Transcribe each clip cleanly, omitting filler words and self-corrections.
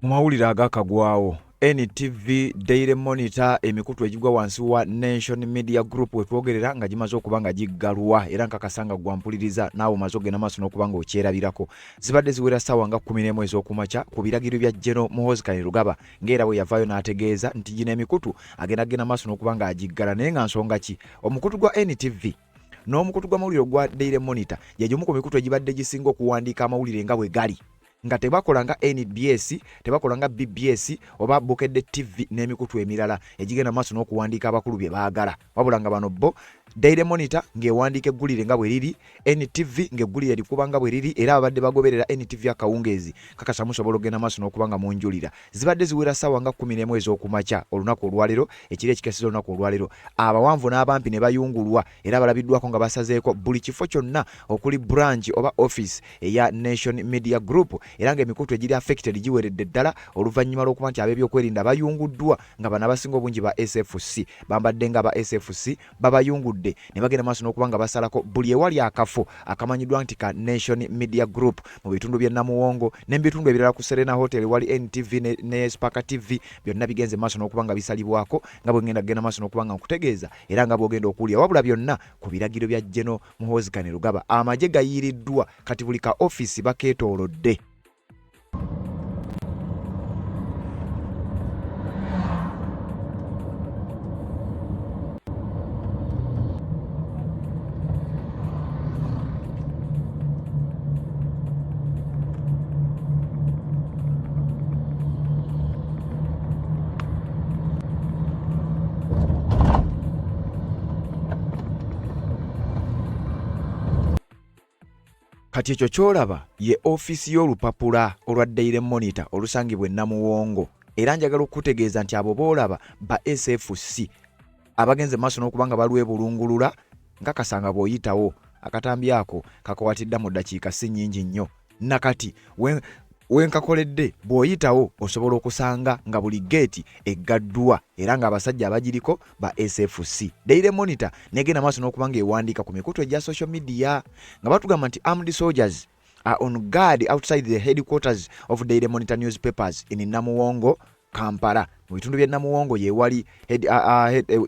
Mu mawulire agakagwawo, NTV, Daily Monitor, emikutu egigwa wansi wa Nation Media Group wetwogerera nga gimaze okuba nga giggalwa, era nkakasa nga gwampuliriza naawe omaze okugenda maaso n'okuba nga okyerabirako. Zibadde ziwera ssaawa nga 11 ez'okumakya ku biragiro bya General Muhoozi Kainerugaba, ng'era bwe yavaayo n'ategeeza nti gino emikutu agenda kugenda maaso n'okuba nga agiggala. Naye nga nsonga ki? Omukutu gwa NTV n'omukutu gw'amawulire ogwa Daily Monitor gye gimu ku mikutu egibadde gisinga okuwandiika amawulire nga bwe gali, nga tebakola nga NBS, tebakola nga BBS oba Bukedde TV n'emikutu emirala egigenda maaso n'okuwandiika abakulu bye baagala, wabula nga bano bo Daily Monitor ng'ewandiika eggulire nga bwe riri, NTV ng'eggulire likuba nga bwe riri. Era ababadde bagoberera NTV akawungeezi kakasa musobola okugenda maaso n'okuba nga munjulira. Zibadde ziwera ssaawa nga 11 ez'okumakya olunaku olwaleero, ekiro ekikeseza olunaku olwaleero, abawanvu n'abampi ne bayungulwa, era balabiddwako nga basazeeko buli kifo kyonna okuli branch oba office eya Nation Media Group, era ng'emikutu egiri affected giweredde ddala oluvannyuma lw'okuba nti ab'ebyokwerinda bayunguddwa, nga bano abasinga obungi ba SFC, bambadde nga aba SFC, babayungudde ne bagenda maaso n'okuba nga basalako buli ewali akafo akamanyiddwa nti ka Nation Media Group mu bitundu by'e Namuwongo ne mu bitundu ebirala. Ku Serena Hotel wali NTV ne Spark TV, byonna bigenze maaso n'okuba nga bisalibwako, nga bwe ngenda kugenda maaso n'okuba nga nkutegeeza era nga bw'ogenda okuwulira, wabula byonna ku biragiro bya General Muhoozi Kainerugaba. Amagye gayiiriddwa, kati buli ka ofiisi bakeetoolodde. Kati ekyo ky'olaba ye ofiisi y'olupapula olwa Daily Monitor olusangibwa e Namuwongo, era njagala okukutegeeza nti abo b'olaba ba SFC abagenze maaso n'okuba nga balwebulungulula. Nkakasa nga bw'oyitawo akatambi ako kakwatidda mu ddakiika si nnyingi nnyo nakati wenkakoledde, bw'oyitawo osobola okusanga nga buli geeti eggaddwa era ng'abasajja abagiriko ba SFC. Daily Monitor negenda maaso n'okuba ng'ewandiika ku mikutu egya social media nga batugamba nti armed soldiers are on guard outside the headquarters of Daily Monitor newspapers in Namuwongo, Kampala. Mu bitundu by'e Namuwongo yewali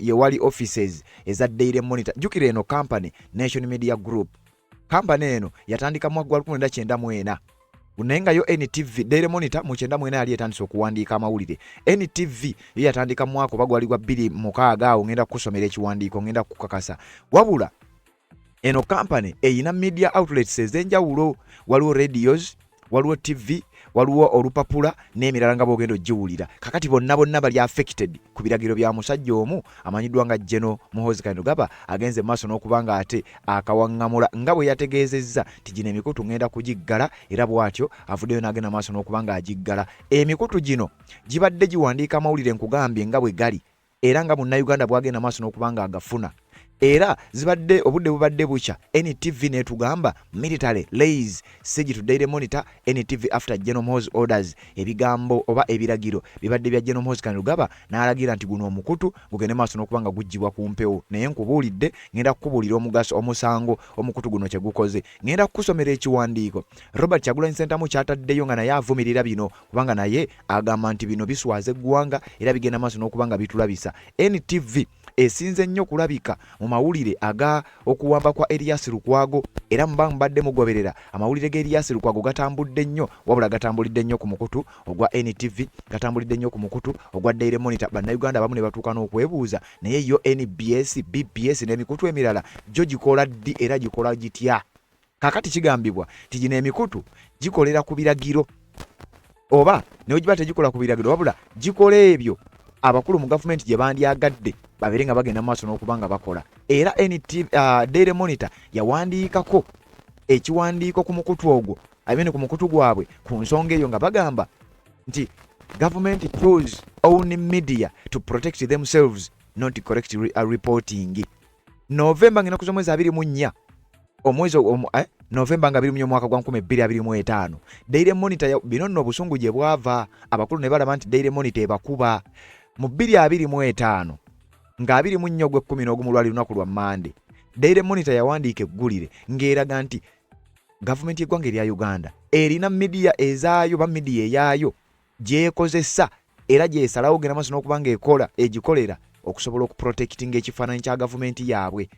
yewali offices eza Daily Monitor. Jjukira eno company Nation Media Group, company eno yatandika mwaka gwa 1994, naye nga yo NTV, Daily Monitor mu 94 yali etandise okuwandiika amawulire. NTV yo yatandika mwaka oba gwali gwa 2006 awo. Ngenda kukusomera ekiwandiiko, ngenda kukukakasa. Wabula eno company eyina media outlets ez'enjawulo: waliwo radios, waliwo TV, waliwo olupapula n'emirala nga bwogenda ogiwulira. Kakati bonna bonna bali affected ku biragiro bya musajja omu amanyiddwa nga General Muhoozi Kainerugaba, agenze maaso n'okuba nga ate akawaŋŋamula nga bwe yategeezezza nti gino emikutu ŋŋenda kugiggala, era bw'atyo avuddeyo n'agenda maaso n'okuba nga agiggala. Emikutu gino gibadde giwandiika amawulire, nkugambye, nga bwe gali era nga munnayuganda bwagenda maaso n'okuba nga agafuna. Era zibadde obudde bubadde bukya NTV n'etugamba, "Military lays siege to Daily Monitor, NTV after General Muhoozi orders." Ebigambo oba ebiragiro bibadde bya General Muhoozi Kainerugaba, n'alagira nti guno omukutu gugende maaso n'okuba nga guggyibwa ku mpewo. Naye nkubuulidde, ngenda kukubuulira omugaso omusango omukutu guno kye gukoze. Ngenda kukusomera ekiwandiiko Robert Kyagulanyi Ssentamu kyataddeyo nga naye avumirira bino, kubanga naye agamba nti bino biswaza eggwanga era bigenda maaso n'okuba nga bitulabisa. NTV esinze nnyo kulabika mu mawulire aga okuwamba kwa Erias Lukwago, era muba mubadde mugoberera amawulire ga Erias Lukwago, gatambudde nnyo, wabula gatambulidde nnyo ku mukutu ogwa NTV, gatambulidde nnyo ku mukutu ogwa Daily Monitor. Bannayuganda abamu ne batuuka n'okwebuuza, naye yo NBS, BBS n'emikutu emirala gyo gikola ddi era gikola gitya? Kaakati kigambibwa nti gino emikutu gikolera ku biragiro, oba ne giba tegikola ku biragiro, wabula gikola ebyo abakulu mu gavumenti gye bandyagadde babeere nga bagenda mu maaso n'okuba nga bakola. Era Daily Monitor yawandiikako ekiwandiiko ku mukutu ogwo, I mean ku mukutu gwabwe, ku nsonga eyo, nga bagamba nti government choose own media to protect themselves, not correct reporting. Novemba ng'ennaku z'omwezi 24, omwezi Novemba nga 24 omwaka gwa 2025, Daily Monitor bino nno obusungu gye bwava, abakulu ne balaba nti Daily Monitor ebakuba. Mu 2025 nga 24 ogw'e-11 lwali lunaku lwa Mande, Daily Monitor yawandiika eggulire ng'eraga nti gavumenti y'eggwanga erya Uganda erina media ezaayo ba media eyaayo. Gy'ekozesa era gy'esalawo ogenda maaso n'okuba ng'ekola egikolera okusobola okuprotectinga ekifaananyi kya gavumenti yaabwe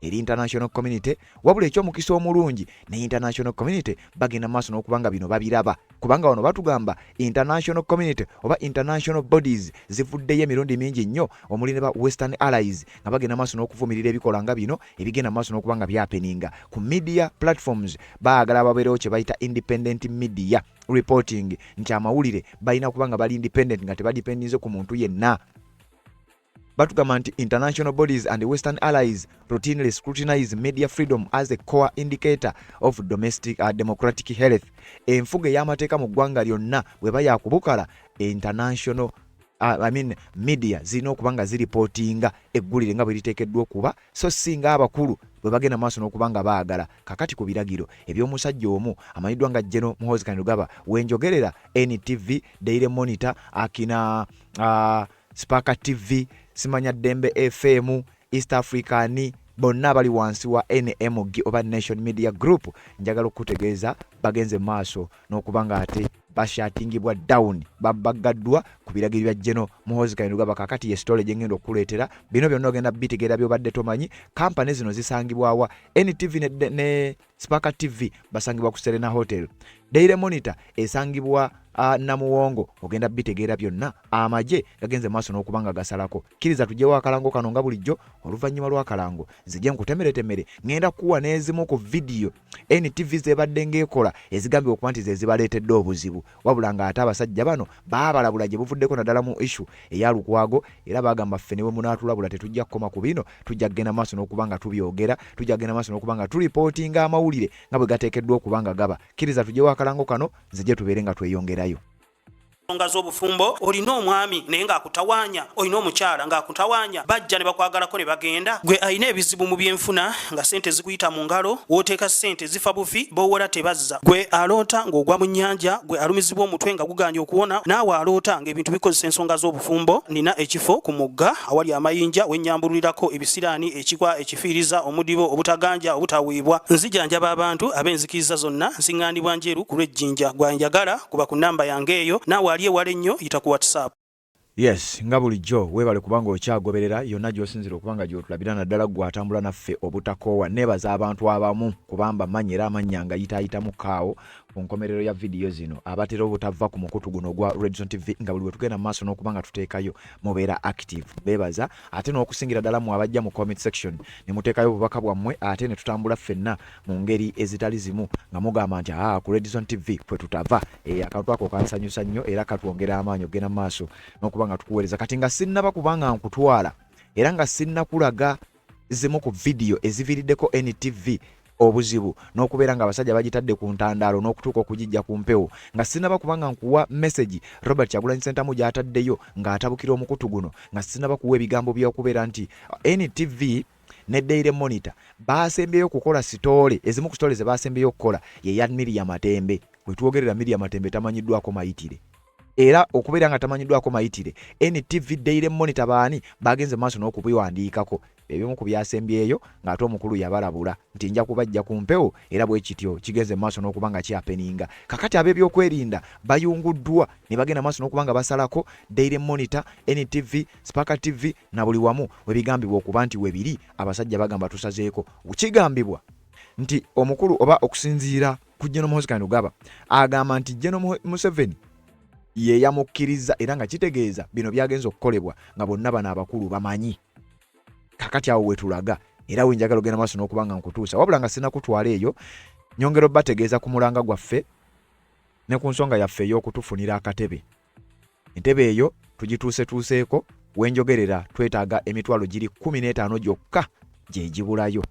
eri international community. Wabula ekyomukisa omulungi, ne international community bagenda maaso n'okuba nga bino babiraba, kubanga wano batugamba international community oba international bodies zivuddeyo emirundi mingi nnyo, omuli ne ba Western allies, nga bagenda maaso n'okuvumirira ebikola nga bino ebigenda maaso n'okuba nga byahappeninga ku media platforms. Baagala babeerewo kye bayita independent media reporting, nti amawulire balina kuba nga bali independent, nga tebadependinze ku muntu yenna. Batugamba nti international bodies and Western allies routinely scrutinize media freedom as a core indicator of domestic democratic health. Enfuga ey'amateeka mu ggwanga lyonna bweba yakubukala, international I mean, media zirina okuba nga ziripootinga eggulire nga bwe liteekeddwa okuba, so singa abakulu bwe bagenda maaso n'okuba nga baagala. Kakati ku biragiro eby'omusajja omu amanyiddwa nga General Muhoozi Kainerugaba, wenjogerera NTV, Daily Monitor, akina Spark TV, simanya Ddembe FM, East African, bonna abali wansi wa NMG oba Nation Media Group, njagala okukutegeeza bagenze maaso n'okuba nga ate bashuttingibwa down, babaggaddwa ku biragiro bya General Muhoozi Kainerugaba. Kakati ye story gyengenda okukuleetera, bino byonna ogenda bitegeera byobadde tomanyi. Kampani zino zisangibwawa? NTV ne Spark TV basangibwa ku Serena Hotel. Daily Monitor esangibwa Namuwongo. Ogenda bitegeera byonna. Amagye gagenze maaso n'okuba nga gasalako. Kkiriza tugyewo akalango kano nga bulijjo. Oluvannyuma lw'akalango nzije nkutemeretemere, ŋŋenda kukuwa n'ezimu ku vidiyo NTV zebadde ng'ekola ezigambibwa okuba nti ze zibaleetedde obuzibu, wabula ng'ate abasajja bano baabalabula gye buvuddeko, naddala mu issue eya Lukwago, era baagamba, "Ffe ne bwe munaatulabula tetujja kukoma ku bino, tujja kugenda maaso n'okuba nga tubyogera, tujja kugenda maaso n'okuba nga turipootinga amawulire nga bwe gateekeddwa okuba nga gaba." Kkiriza tugyewo akalango kano, nzije tubeere nga tweyongerayo. Ensonga z'obufumbo, olina omwami naye ng'akutawaanya, olina omukyala ng'akutawaanya, bajja ne bakwagalako ne bagenda. Gwe alina ebizibu mu byenfuna nga sente zikuyita mu ngalo, w'oteeka sente zifa bufi, b'owola tebazza. Gwe aloota ng'ogwa mu nnyanja, gwe alumizibwa omutwe nga guganye okuwona, naawe aloota ng'ebintu bikozesa ensonga z'obufumbo, nina ekifo ku mugga awali amayinja wennyambululirako ebisiraani, ekikwa, ekifiiriza, omudibo, obutaganja, obutaweebwa. Nzijanjaba abantu ab'enzikiriza zonna, nsiŋŋaanibwa Njeru ku lw'Ejjinja. Gwanjagala kuba ku namba yange eyo, naawe ali ewala ennyo yita ku WhatsApp. Yes, nga bulijjo weebale kubanga okyagoberera yonna gy'osinzira okuba nga gy'otulabira, naddala ggwe atambula naffe obutakoowa. Neebaza abantu abamu kubamba mannya era amannya nga yitaayitamu kaawo ku nkomerero ya vidiyo zino, abatera obutava ku mukutu guno ogwa Redson TV, nga buli bwe tugenda mu maaso n'okuba nga tuteekayo mubeera active. Beebaza ate n'okusingira ddala mu abajja mu comment section ne muteekayo obubaka bwammwe, ate ne tutambula ffenna mu ngeri ezitali zimu nga mugamba nti, "Aa, ku Redson TV kwe tutava." Akantu ako kansanyusa nnyo era katwongera amaanyi okugenda mu maaso n'okuba nga tukuweereza. Kati nga sinnaba kubanga nkutwala era nga sinnakulaga zimu ku vidiyo eziviiriddeko NTV obuzibu n'okubeera nga abasajja bagitadde ku ntandaalo n'okutuuka okugijja ku mpewo, nga sinnaba kubanga nkuwa message Robert Kyagulanyi Ssentamu gy'ataddeyo ng'atabukira omukutu guno, nga sinnaba kuwa ebigambo by'okubeera nti NTV ne Daily Monitor baasembyeyo okukola story, ezimu ku story ze baasembyeyo okukola ye ya Miria Matembe. Bwe twogerera, Miria Matembe tamanyiddwako mayitire, era okubeera nga tamanyiddwako mayitire, NTV, Daily Monitor, baani bagenze maaso n'okubiwandiikako ebimu ku byasembyeyo, ng'ate omukulu yabalabula nti nja kubajja ku mpewo, era bwe kityo kigenze maaso n'okuba nga kyahappeninga. Kakati ab'ebyokwerinda bayunguddwa ne bagenda maaso n'okuba nga basalako Daily Monitor, NTV, Spark TV na buli wamu webigambibwa okuba nti webiri. Abasajja bagamba tusazeeko. Kigambibwa nti omukulu oba okusinziira ku General Muhoozi Kainerugaba agamba nti General Museveni ye yamukkiriza, era nga kitegeeza bino byagenza okukolebwa nga bonna bano abakulu bamanyi. Kakati awo wetulaga era wenjagala ogenda maaso n'okuba nga nkutuusa, wabula nga sinakutwala eyo, nyongera obategeeza ku mulanga gwaffe ne ku nsonga yaffe ey'okutufunira akatebe. Entebe eyo tugituusetuuseeko. Wenjogerera twetaaga emitwalo giri 15 gyokka gyegibulayo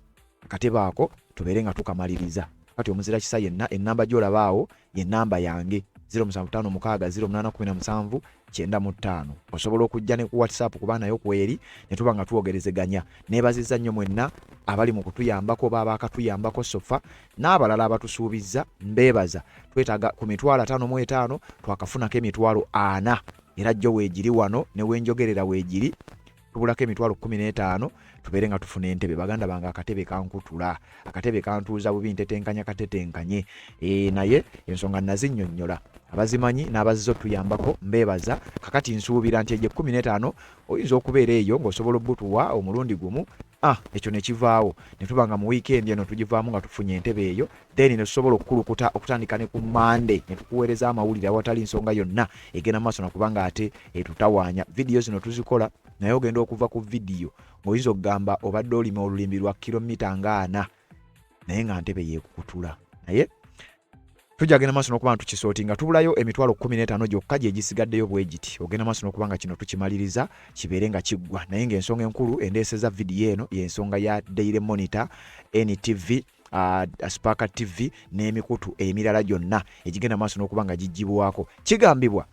akatebe ako tubeere nga tukamaliriza. Kati omuzira kisa yenna, ennamba gy'olaba awo ye namba yange, 0756 0817 95. Osobola okujja ne ku WhatsApp kuba nayo kweri ne tuba nga twogerezeganya. Neebazizza nnyo mwenna abali mu kutuyambako oba abaakatuyambako so far n'abalala abatusuubizza, mbeebaza. Twetaaga ku mitwalo 55, twakafunako emitwalo 40, era jjo weegiri wano ne wenjogerera weegiri. Tubulako 150,000 tubeere nga tufuna entebe. Baganda bange, akatebe kankutula, akatebe kantuuza bubi, ntetenkanya katetenkanye. Naye ensonga nazinnyonnyola, abazimanyi n'abazze otuyambako mbeebaza. Kakati nsuubira nti egyo 15 oyinza okubeera eyo ng'osobola obutuwa omulundi gumu, ekyo ne kivaawo, ne tuba nga mu wiikendi eno tugivaamu nga tufunye entebe eyo, then ne tusobola okukulukuta okutandika ne ku Mande ne tukuweereza amawulire awatali nsonga yonna egenda maaso nakubanga ate etutawaanya. Vidiyo zino tuzikola, naye ogenda okuva ku vidiyo ng'oyinza okugamba obadde olima olulimbi lwa kilomita nga 40, naye nga ntebe yeekukutula. Naye tujja genda maaso n'okuba nga tukisooti nga tubulayo 15,000 gyokka gye gisigaddeyo bwe giti. Ogenda maaso n'okuba nga kino tukimaliriza kibeere nga kiggwa. Naye ng'ensonga enkulu endeeseza vidiyo eno y'ensonga ya Daily Monitor, NTV, Spark TV n'emikutu emirala gyonna egigenda maaso n'okuba nga giggyibwako. Kigambibwa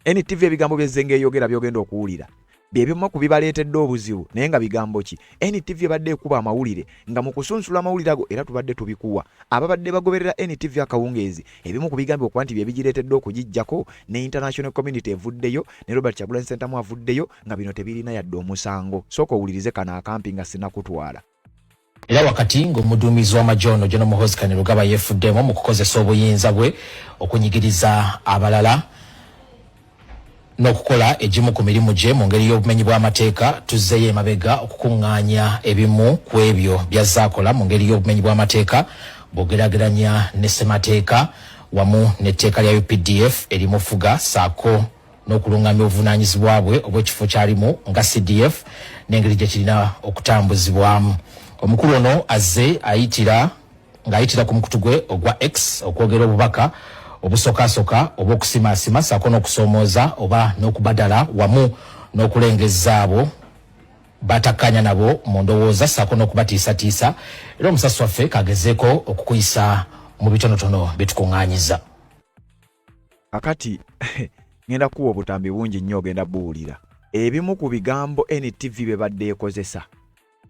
NTV ebigambo byezzenga eyogera by'ogenda okuwulira bye bimu ku bibaleetedde obuzibu. Naye nga bigambo ki? NTV ebadde ekuba amawulire nga mu kusunsula amawulire ago era tubadde tubikuwa ababadde bagoberera NTV akawungeezi. Ebimu ku bigambibwa okuba nti bye bigireetedde okugijjako, ne international community evuddeyo, ne Robert Kyagulanyi Ssentamu avuddeyo, nga bino tebirina yadde omusango. Sooka owulirize kano akampi nga sinakutwala. Era wakati ng'omuduumizi w'amagye ono General Muhoozi Kainerugaba yeefuddemu mu kukozesa obuyinza bwe okunyigiriza abalala n'okukola egimu ku mirimu gye mu ngeri y'obumenyi bw'amateeka, tuzzeeyo emabega okukuŋŋaanya ebimu ku ebyo by'azze akola mu ngeri y'obumenyi bw'amateeka bw'ogeraageranya ne ssemateeka wamu n'etteeka lya UPDF erimufuga, ssaako n'okulungamya obuvunaanyizibwa bwe obw'ekifo ky'alimu nga CDF n'engeri gye kirina okutambuzibwamu. Omukulu ono azze ayitira ng'ayitira ku mukutu gwe ogwa X okwogera obubaka obusokaasoka oba okusimaasima ssaako n'okusoomooza oba n'okubadala wamu n'okulengezza abo batakkaanya nabo mu ndowooza ssaako n'okubatiisatiisa. Era omusasi waffe kagezeeko okukuyisa mu bitonotono bye tukuŋŋaanyiza. Kakati ngenda kuwa obutambi bungi nnyo, ogenda buwulira ebimu ku bigambo NTV bye badde ekozesa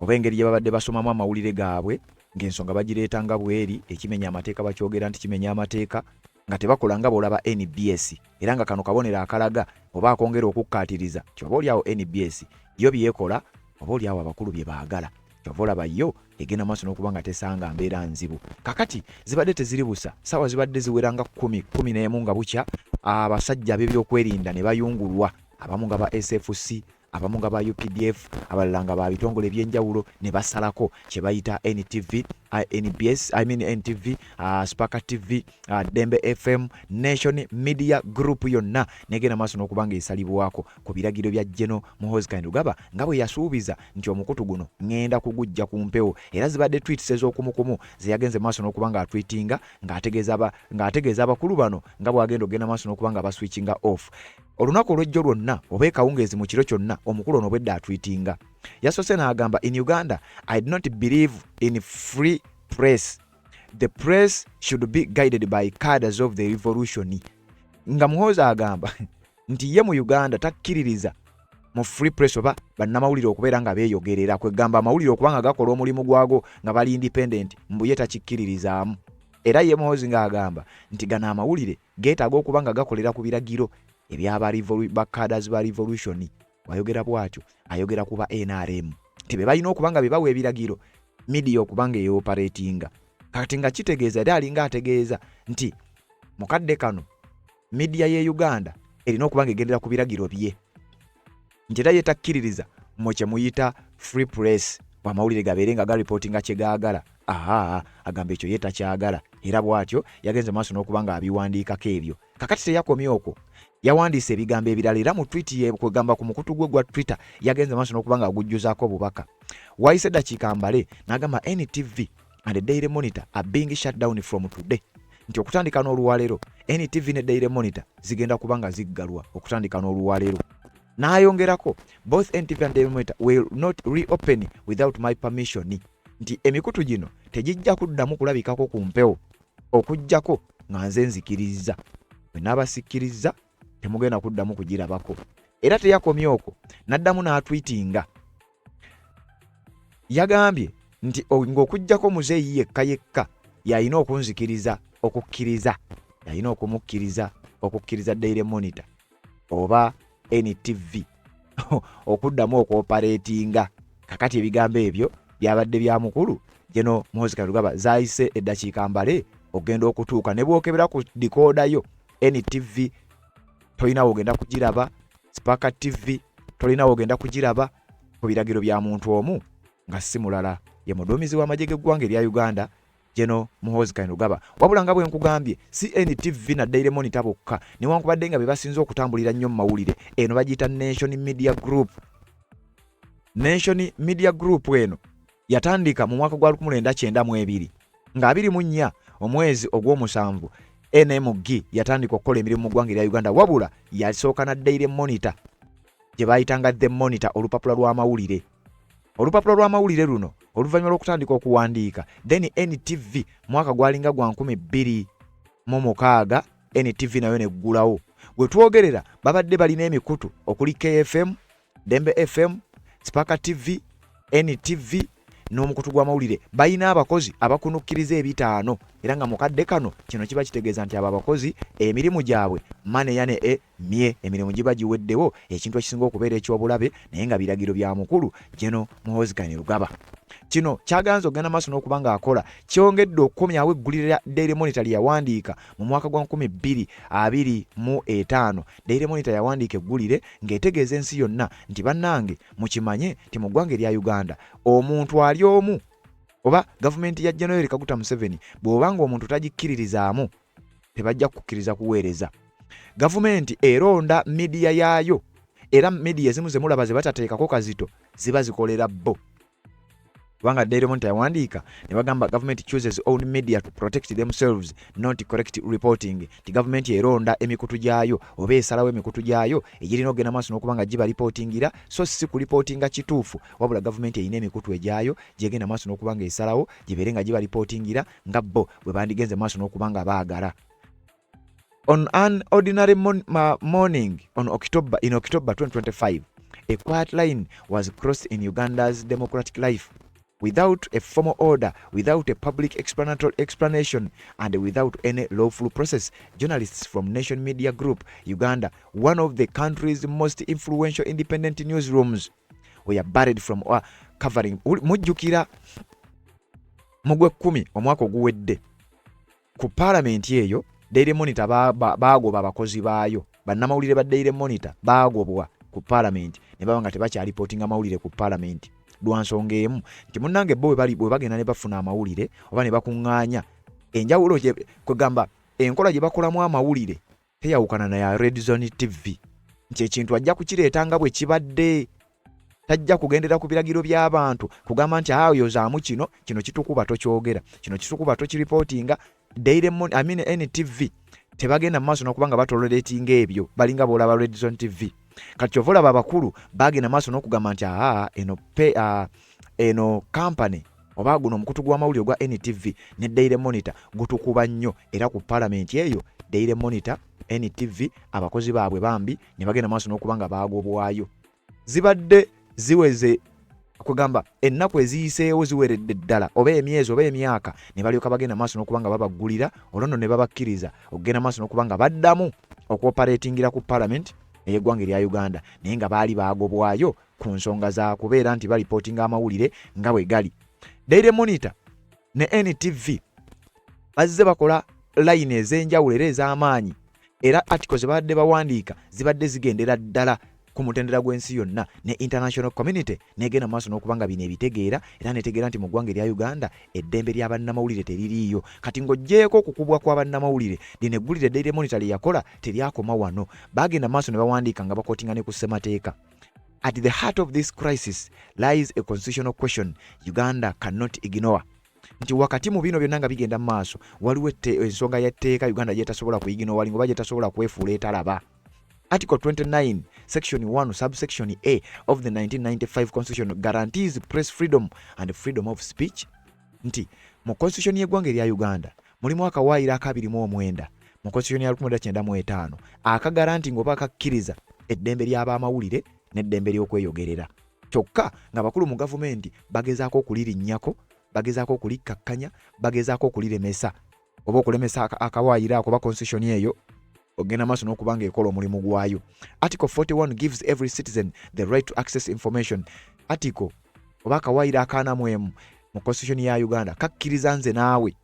oba engeri gye babadde basomamu amawulire gaabwe, ng'ensonga bagireeta nga bweri ekimenya amateeka, bakyogera nti kimenya amateeka, nga tebakola nga bw'olaba NBS. Era nga kano kabonero akalaga oba akongera okukkaatiriza nti oba oliawo NBS yo byekola oba oliawo abakulu bye baagala. Kyova olaba yo egenda maaso n'okuba nga tesanga mbeera nzibu. Kakati zibadde teziri busa, saawa zibadde ziwera nga 10, 11 nga bukya, abasajja ab'ebyokwerinda ne bayungulwa, abamu nga ba SFC, abamu nga ba UPDF, abalala nga ba bitongole ebyenjawulo, ne basalako kye bayita NTV, NBS, I mean NTV, Spark TV, Dembe FM, Nation Media Group yonna negenda maaso n'okuba nga esalibwako ku biragiro bya General Muhoozi Kainerugaba nga bwe yasuubiza nti omukutu guno ŋŋenda kugujja ku mpewo. Era zibadde tweets ez'okumukumu ze yagenze maaso n'okuba ng'atweetinga ng'ategeeza abakulu bano nga bw'agenda okugenda maaso n'okuba nga baswitchinga off. Olunaku olw'ejjo lwonna oba ekawungeezi mu kiro kyonna omukulu ono obwedda atweetinga. Yasoose n'agamba, "In Uganda I do not believe in free press. The press should be guided by cadres of the revolution." Nga Muhoozi agamba nti ye mu Uganda takkiririza mu free press oba bannamawulire okubeera nga beeyogerera, kwegamba amawulire okuba nga gakola omulimu gwago nga bali independent, mbu ye takikkiririzaamu. Era ye Muhoozi ng'agamba nti gano amawulire geetaaga okuba nga gakolera ku biragiro ebyaba ba cadres ba revolution. Wayogera bw'atyo ayogera ku ba NRM nti be balina okuba nga be bawa ebiragiro media okuba nga eoperatinga. Kati nga kitegeeza era alinga ategeeza nti mukadde kano media ye Uganda erina okuba nga egendera ku biragiro bye, nti era ye takkiririza mmwe kye muyita free press, bw'amawulire gabeere nga garipootinga kye gaagala. Aa, agamba ekyo ye takyagala. Era bw'atyo yagenze maaso n'okuba nga abiwandiikako ebyo. Kakati teyakomye okwo, yawandiise ebigambo ebirala era mu tweet ye, kwegamba ku mukutu gwe gwa Twitter, yagenze maaso n'okuba nga agujjuzaako obubaka. Wayise eddakiika mbale n'agamba, "NTV and Daily Monitor are being shut down from today," nti okutandika n'olwaleero NTV ne Daily Monitor zigenda kuba nga ziggalwa okutandika n'olwaleero. N'ayongerako, "Both NTV and Daily Monitor will not reopen without my permission," nti emikutu gino tegijja kuddamu kulabikako ku mpewo okuggyako nga nze nzikirizza. Bwe naabasikkiriza temugenda kuddamu kugirabako. Era teyakomye okwo, n'addamu n'atwitinga. Yagambye nti ng'okuggyako muzeeyi yekka yekka yalina okunzikiriza okukkiriza, yalina okumukkiriza okukkiriza Daily Monitor oba NTV. okuddamu okwopareetinga. Kakati ebigambo ebyo byabadde bya mukulu General Muhoozi Kainerugaba. Zaayise eddakiika mbale okugenda okutuuka ne bw'okebera ku dikooda yo NTV tolina w'ogenda kugiraba, Spark TV tolina w'ogenda kugiraba ku biragiro bya muntu omu nga si mulala ye muduumizi w'amagye g'eggwanga erya Uganda General Muhoozi Kainerugaba. Wabula nga bwe nkugambye, CNTV na Daily Monitor bokka newankubadde nga be basinze okutambulira nnyo mu mawulire, eno bagiyita Nation Media Group. Nation Media Group eno yatandika mu mwaka gwa 1992 nga 24 omwezi ogw'omusanvu NMG yatandika okukola emirimu mu ggwanga erya Uganda, wabula yasooka na Daily Monitor gye baayitanga The Monitor, olupapula lw'amawulire. Olupapula lw'amawulire luno oluvannyuma lw'okutandika okuwandiika, then NTV mwaka gwalinga gwa 2006 NTV nayo neggulawo. We twogerera babadde balina emikutu okuli KFM, Dembe FM, Spark TV, NTV n'omukutu gw'amawulire. Balina abakozi abakunukkiriza 50, era nga mukadde kano kino kiba kitegeeza nti abo abakozi emirimu gyabwe maneyane e mye emirimu giba giweddewo, ekintu ekisinga okubeera eky'obulabe, naye nga biragiro bya mukulu General Muhoozi Kainerugaba. Kino kyaganza okugenda maaso n'okuba ng'akola kyongedde okukomyawo eggulire lya Daily Monitor lye yawandiika mu mwaka gwa 2025. Daily Monitor yawandiika eggulire ng'etegeeza ensi yonna nti bannange mukimanye nti mu ggwanga erya Uganda omuntu ali omu oba gavumenti ya General Yoweri Kaguta Museveni bw'oba ng'omuntu tagikkiririzaamu tebajja kukkiriza kuweereza. Gavumenti eronda midiya yaayo, era midiya ezimu ze mulaba ze batateekako kazito ziba zikolera bo, kubanga Daily Monitor yawandiika ne bagamba government chooses own media to protect themselves, not correct reporting, nti gavumenti eronda emikutu gyayo oba esalawo emikutu gyayo egirina okugenda maaso n'okuba nga giba ripootingira, so si kulipootinga kituufu, wabula gavumenti erina emikutu egyayo gyegenda maaso n'okuba nga esalawo gibeere nga giba ripootingira nga bo bwe bandigenze maaso n'okuba nga baagala. On an ordinary morning on October, in October 2025, a quiet line was crossed in Uganda's democratic life. Without a formal order, without a public explanatory explanation, and without any lawful process, journalists from Nation Media Group, Uganda, one of the country's most influential independent newsrooms, were barred from covering. Mujjukira mu gw'ekkumi omwaka oguwedde ku paalamenti eyo Daily Monitor baagoba abakozi baayo, bannamawulire ba Daily Monitor baagobwa ku paalamenti ne baba nga tebakyalipootinga mawulire ku paalamenti lwa nsonga emu nti munnange bo bwe bagenda ne bafuna amawulire oba ne bakuŋŋaanya enjawulo kwegamba enkola gye bakolamu amawulire teyawukana na ya Red Zone TV, nti ekintu ajja kukireeta nga bwe kibadde, tajja kugendera ku biragiro by'abantu kugamba nti ayozaamu kino, kino kitukuba tokyogera, kino kitukuba tokiripootinga. Daily Mon I mean NTV tebagenda mu maaso n'okuba nga batoleratinga ebyo, balinga b'olaba Red Zone TV. Kati kyova olaba abakulu bagenda maaso n'okugamba nti aa eno pe eno company oba guno omukutu gw'amawulire ogwa NTV ne Daily Monitor gutukuba nnyo, era ku paalamenti eyo Daily Monitor, NTV abakozi baabwe bambi ne bagenda maaso n'okuba nga baagobwayo. Zibadde ziweze kugamba ennaku eziyiseewo ziweredde ddala oba emyezi oba emyaka ne balyoka bagenda maaso n'okuba nga babaggulira, olwo nno ne babakkiriza okugenda maaso n'okuba nga baddamu okuoperatingira ku paalamenti ey'eggwanga erya Uganda, naye nga baali baagobwayo ku nsonga za kubeera nti balipootinga amawulire nga bwe gali. Daily Monitor ne NTV bazze bakola layini ez'enjawulo era ez'amaanyi, era article ze babadde bawandiika zibadde zigendera ddala ku mutendera gw'ensi yonna ne international community negenda maaso n'okuba nga bino ebitegeera era netegeera nti mu ggwanga erya Uganda eddembe lya bannamawulire teririiyo. Kati ng'oggyeeko okukubwa kwa bannamawulire, lino eggulire Daily Monitor lye yakola teryakoma wano. Bagenda maaso ne bawandiika nga bakotinga ne ku ssemateeka. At the heart of this crisis lies a constitutional question Uganda cannot ignore, nti wakati mu bino byonna nga bigenda mu maaso waliwo ensonga y'etteeka Uganda gyetasobola kuignoringa oba gyetasobola kwefuula etalaba. Article 29 section 1 subsection A of the 1995 Constitution guarantees press freedom and freedom of speech, nti mu constitution y'eggwanga erya Uganda mulimu akawaayiro aka 29 mu constitution ya 1995 akagaranti ng'oba akakkiriza eddembe ly'abamawulire n'eddembe ly'okweyogerera, kyokka nga bakulu mu gavumenti bagezaako okulirinnyako, bagezaako okulikkakkanya, bagezaako okuliremesa oba okulemesa akawaayiro ako oba constitution eyo. Ogenda maaso n'okuba nga ekola omulimu gwayo. Article 41 gives every citizen the right to access information. Article oba akawaayiro akaana mu emu mu constitution ya Uganda kakkiriza nze naawe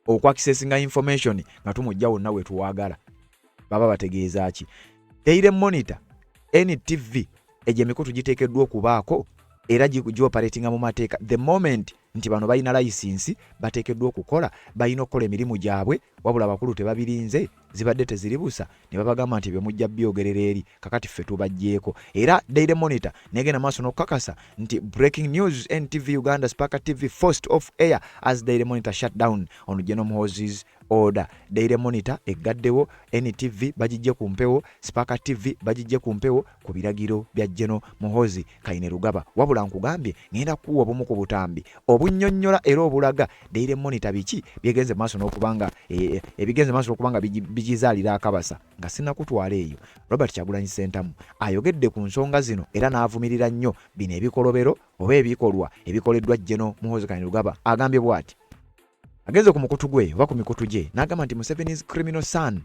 okwakisesinga information nga tumujja wonna we tuwagala. Baba bategeeza ki? Daily Monitor, NTV, egyo emikutu giteekeddwa okubaako era gioperatinga mu mateeka. The moment nti bano balina layisinsi, bateekeddwa okukola, balina okukola emirimu gyabwe. Wabula abakulu tebabirinze, zibadde teziribusa ne babagamba nti bye mujja byogerera eri, kakati ffe tubajjeeko. Era Daily Monitor negenda maaso n'okukakasa nti breaking news, NTV Uganda, Spark TV forced off air as Daily Monitor shut down on General Muhoozi's order. Daily Monitor eggaddewo, NTV bagijje ku mpewo, Spark TV bagijje ku mpewo ku biragiro bya General Muhoozi Kainerugaba. Wabula nkugambye ngenda kuwa obumu ku butambi obunnyonnyola era obulaga Daily Monitor biki byegenze maaso n'okubanga ebigenze maaso n'okubanga bigizaalira akabasa. Nga sinnakutwala eyo, Robert Kyagulanyi Ssentamu ayogedde ku nsonga zino era n'avumirira nnyo bino ebikolobero oba ebikolwa ebikoleddwa General Muhoozi Kainerugaba. Agambye bw'ati, agenze ku mukutu gwe oba ku mikutu gye n'agamba nti Museveni's criminal son,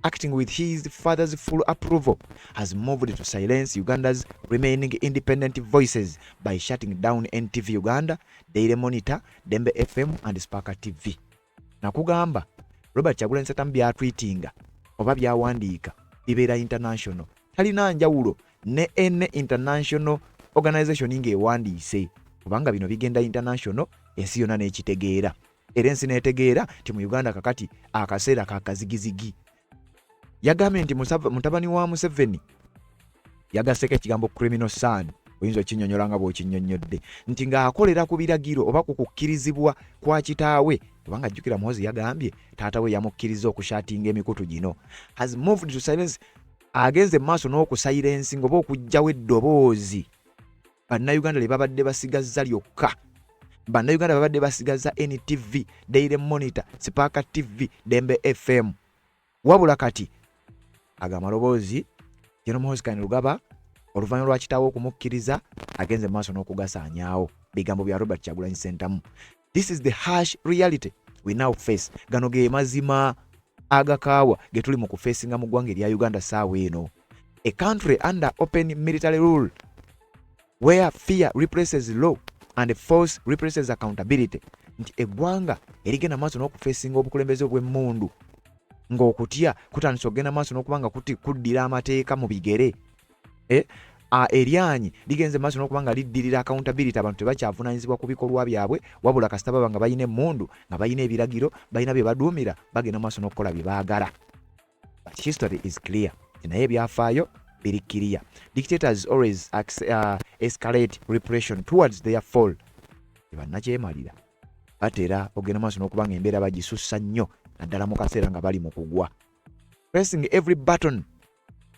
acting with his father's full approval, has moved to silence Uganda's remaining independent voices by shutting down NTV Uganda, Daily Monitor, Dembe FM and Spark TV. Nakugamba Robert Kyagulanyi Ssentamu byatwitinga oba byawandiika bibeera international, talina njawulo ne any international organization ng'ewandiise, kubanga bino bigenda international, ensi yonna n'ekitegeera era ensi n'etegeera nti mu Uganda kakati akaseera kakazigizigi. Yagambye nti mutabani wa Museveni, yagaseko ekigambo criminal son, oyinza okinyonyola nga bw'okinyonnyodde, nti ng'akolera ku biragiro oba ku kukkirizibwa kwa kitaawe, kubanga jjukira Muhoozi yagambye taata we yamukkiriza okushuttinga emikutu gino, has moved to silence, agenze mu maaso n'okusilencinga oba okuggyawo eddoboozi Bannayuganda lye babadde basigazza lyokka. Bannayuganda babadde basigazza NTV, Daily Monitor, Spark TV, Dembe FM. Wabula kati ago amaloboozi General Muhoozi Kainerugaba, oluvannyuma lwa kitaawe okumukkiriza, agenze mu maaso n'okugasaanyaawo. Bigambo bya Robert Kyagulanyi Ssentamu. This is the harsh reality we now face. Gano ge mazima agakaawa ge tuli mu kufacinga mu ggwanga erya Uganda saawa eno. A country under open military rule where fear replaces law and force replaces accountability, nti eggwanga erigenda maaso n'okufacinga obukulembeze obw'emmundu ng'okutya kutandise okugenda maaso n'okuba nga kuti kuddira amateeka mu bigere, eryanyi ligenze maaso n'okuba nga liddirira accountability. Abantu tebakyavunaanyizibwa ku bikolwa byabwe, wabula kasita baba nga balina emmundu, nga balina ebiragiro, balina bye baduumira, bagenda maaso n'okukola bye baagala. But history is clear, naye ebyafaayo biri clear. Dictators always escalate repression towards their fall. Bannakyemalira batera ogenda maaso n'okuba nga embeera bagisussa nnyo, naddala mu kaseera nga bali mu kugwa, pressing every button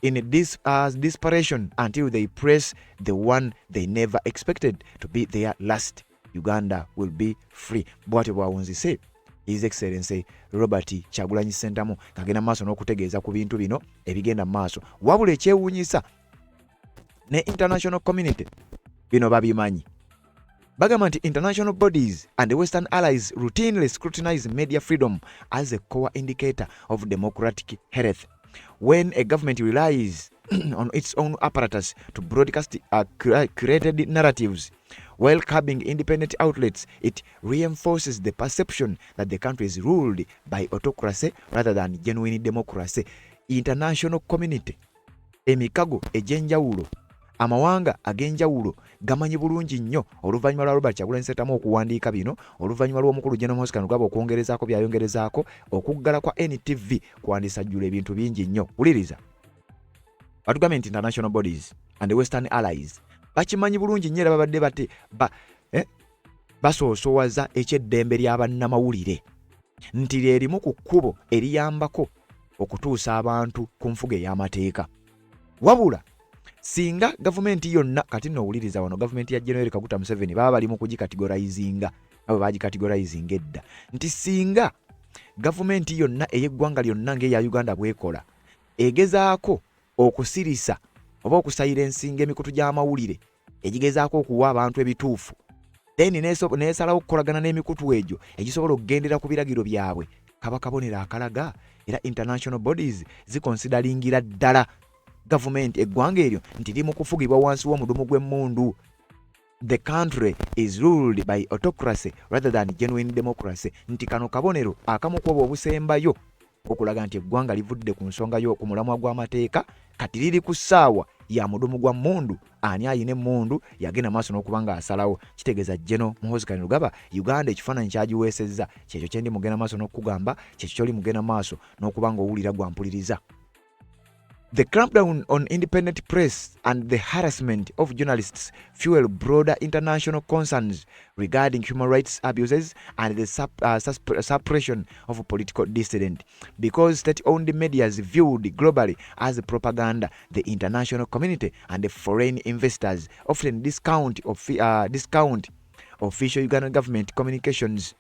in this desperation until they press the one they never expected to be their last. Uganda will be free. Bw'atyo bw'awunzise His Excellency Robert Kyagulanyi Ssentamu ng'agenda maaso n'okutegeeza ku bintu bino ebigenda mu maaso. Wabula ekyewuunyisa, ne international community bino babimanyi. Bagamba nti international bodies and Western allies routinely scrutinize media freedom as a core indicator of democratic health. When a government relies on its own apparatus to broadcast curated narratives while curbing independent outlets, it reinforces the perception that the country is ruled by autocracy rather than genuine democracy. International community, emikago egy'enjawulo, amawanga ag'enjawulo gamanyi bulungi nnyo, oluvannyuma lwa Robert Kyagulanyi Ssentamu okuwandiika bino, oluvannyuma lw'omukulu General Muhoozi Kainerugaba okwongerezaako byayongerezaako, okuggala kwa NTV kwandisajjula ebintu bingi nnyo. Wuliriza, batugambye nti international bodies and the Western allies bakimanyi bulungi nnyo era babadde bate basoosowaza ekyeddembe ly'abannamawulire nti lye limu ku kkubo eriyambako okutuusa abantu ku nfuga ey'amateeka. Wabula singa gavumenti yonna kati nno, owuliriza wano, gavumenti ya General Kaguta Museveni baba bali mu kugicategorizinga nga bwe bagicategorizinga edda, nti singa gavumenti yonna ey'eggwanga lyonna ng'eya Uganda bwekola egezaako okusirisa oba okusilencinga emikutu gy'amawulire egigezaako okuwa abantu ebituufu, then nesalawo okukolagana n'emikutu egyo egisobola okugendera ku biragiro byabwe. Kaba kabonero akalaga era international bodies zikonsidalingira ddala gavumenti eggwanga eryo nti liri mu kufugibwa wansi w'omudumu gw'emmundu. The country is ruled by autocracy rather than genuine democracy, nti kano kabonero akamu ku obwo obusembayo okulaga nti eggwanga livudde ku nsonga yo ku mulamwa gw'amateeka, kati liri ku ssaawa ya mudumu gwa mmundu. Ani ayina emmundu yagenda maaso n'okuba nga asalawo. Kitegeeza General Muhoozi Kainerugaba, Uganda ekifaananyi kyagiweesezza. Kyekyo kyendi mugenda maaso n'okukugamba, kyekyo kyoli mugenda maaso n'okuba nga owulira gwampuliriza. The clampdown on independent press and the harassment of journalists fuel broader international concerns regarding human rights abuses and the suppression of political dissident. Because state-owned media is viewed globally as propaganda, the international community and the foreign investors often discount official Ugandan government communications.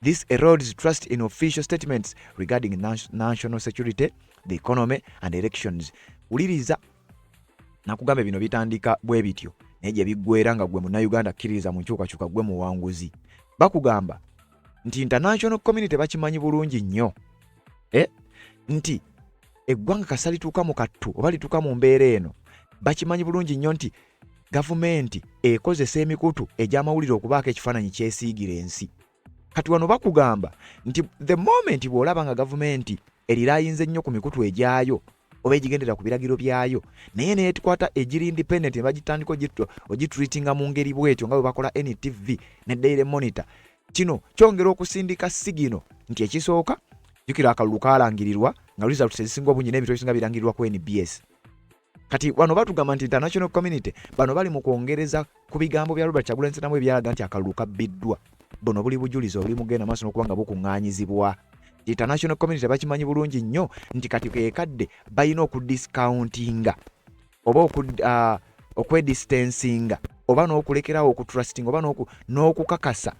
This erodes trust in official statements regarding national security, the economy and elections. Wuliriza, nakugamba bino bitandika bwe bityo, naye gye biggweera nga gwe Munnayuganda akkiririza mu nkyukakyuka, gwe muwanguzi. Bakugamba nti international community bakimanyi bulungi nnyo nti eggwanga kasa lituuka mu kattu oba lituuka mu mbeera eno, bakimanyi bulungi nnyo nti gavumenti ekozesa emikutu egy'amawulire okubaako ekifaananyi kyesiigira ensi. Kati wano bakugamba nti the moment bw'olaba nga gavumenti erirayinze nnyo ku mikutu egyayo oba egigendera ku biragiro byayo, naye neetukwata egiri independent ne bagitandika ogitreatinga mu ngeri bwetyo nga bwe bakola NTV ne Daily Monitor, kino kyongera okusindika signal nti ekisooka, jjukira akalulu kalangirirwa nga results ezisinga obungi n'ebintu ebisinga birangirirwa ku NBS. Kati wano batugamba nti international community bano bali mu kwongereza ku bigambo bya Robert Kyagulanyi Ssentamu ebyalaga nti akalulu kabbiddwa. Buno buli bujulizi obuli mugenda maaso n'okuba nga bukuŋŋaanyizibwa. International community bakimanyi bulungi nnyo nti kati kekadde balina okudiscountinga oba okwedistancinga oba n'okulekerawo okutrusting oba n'okukakasa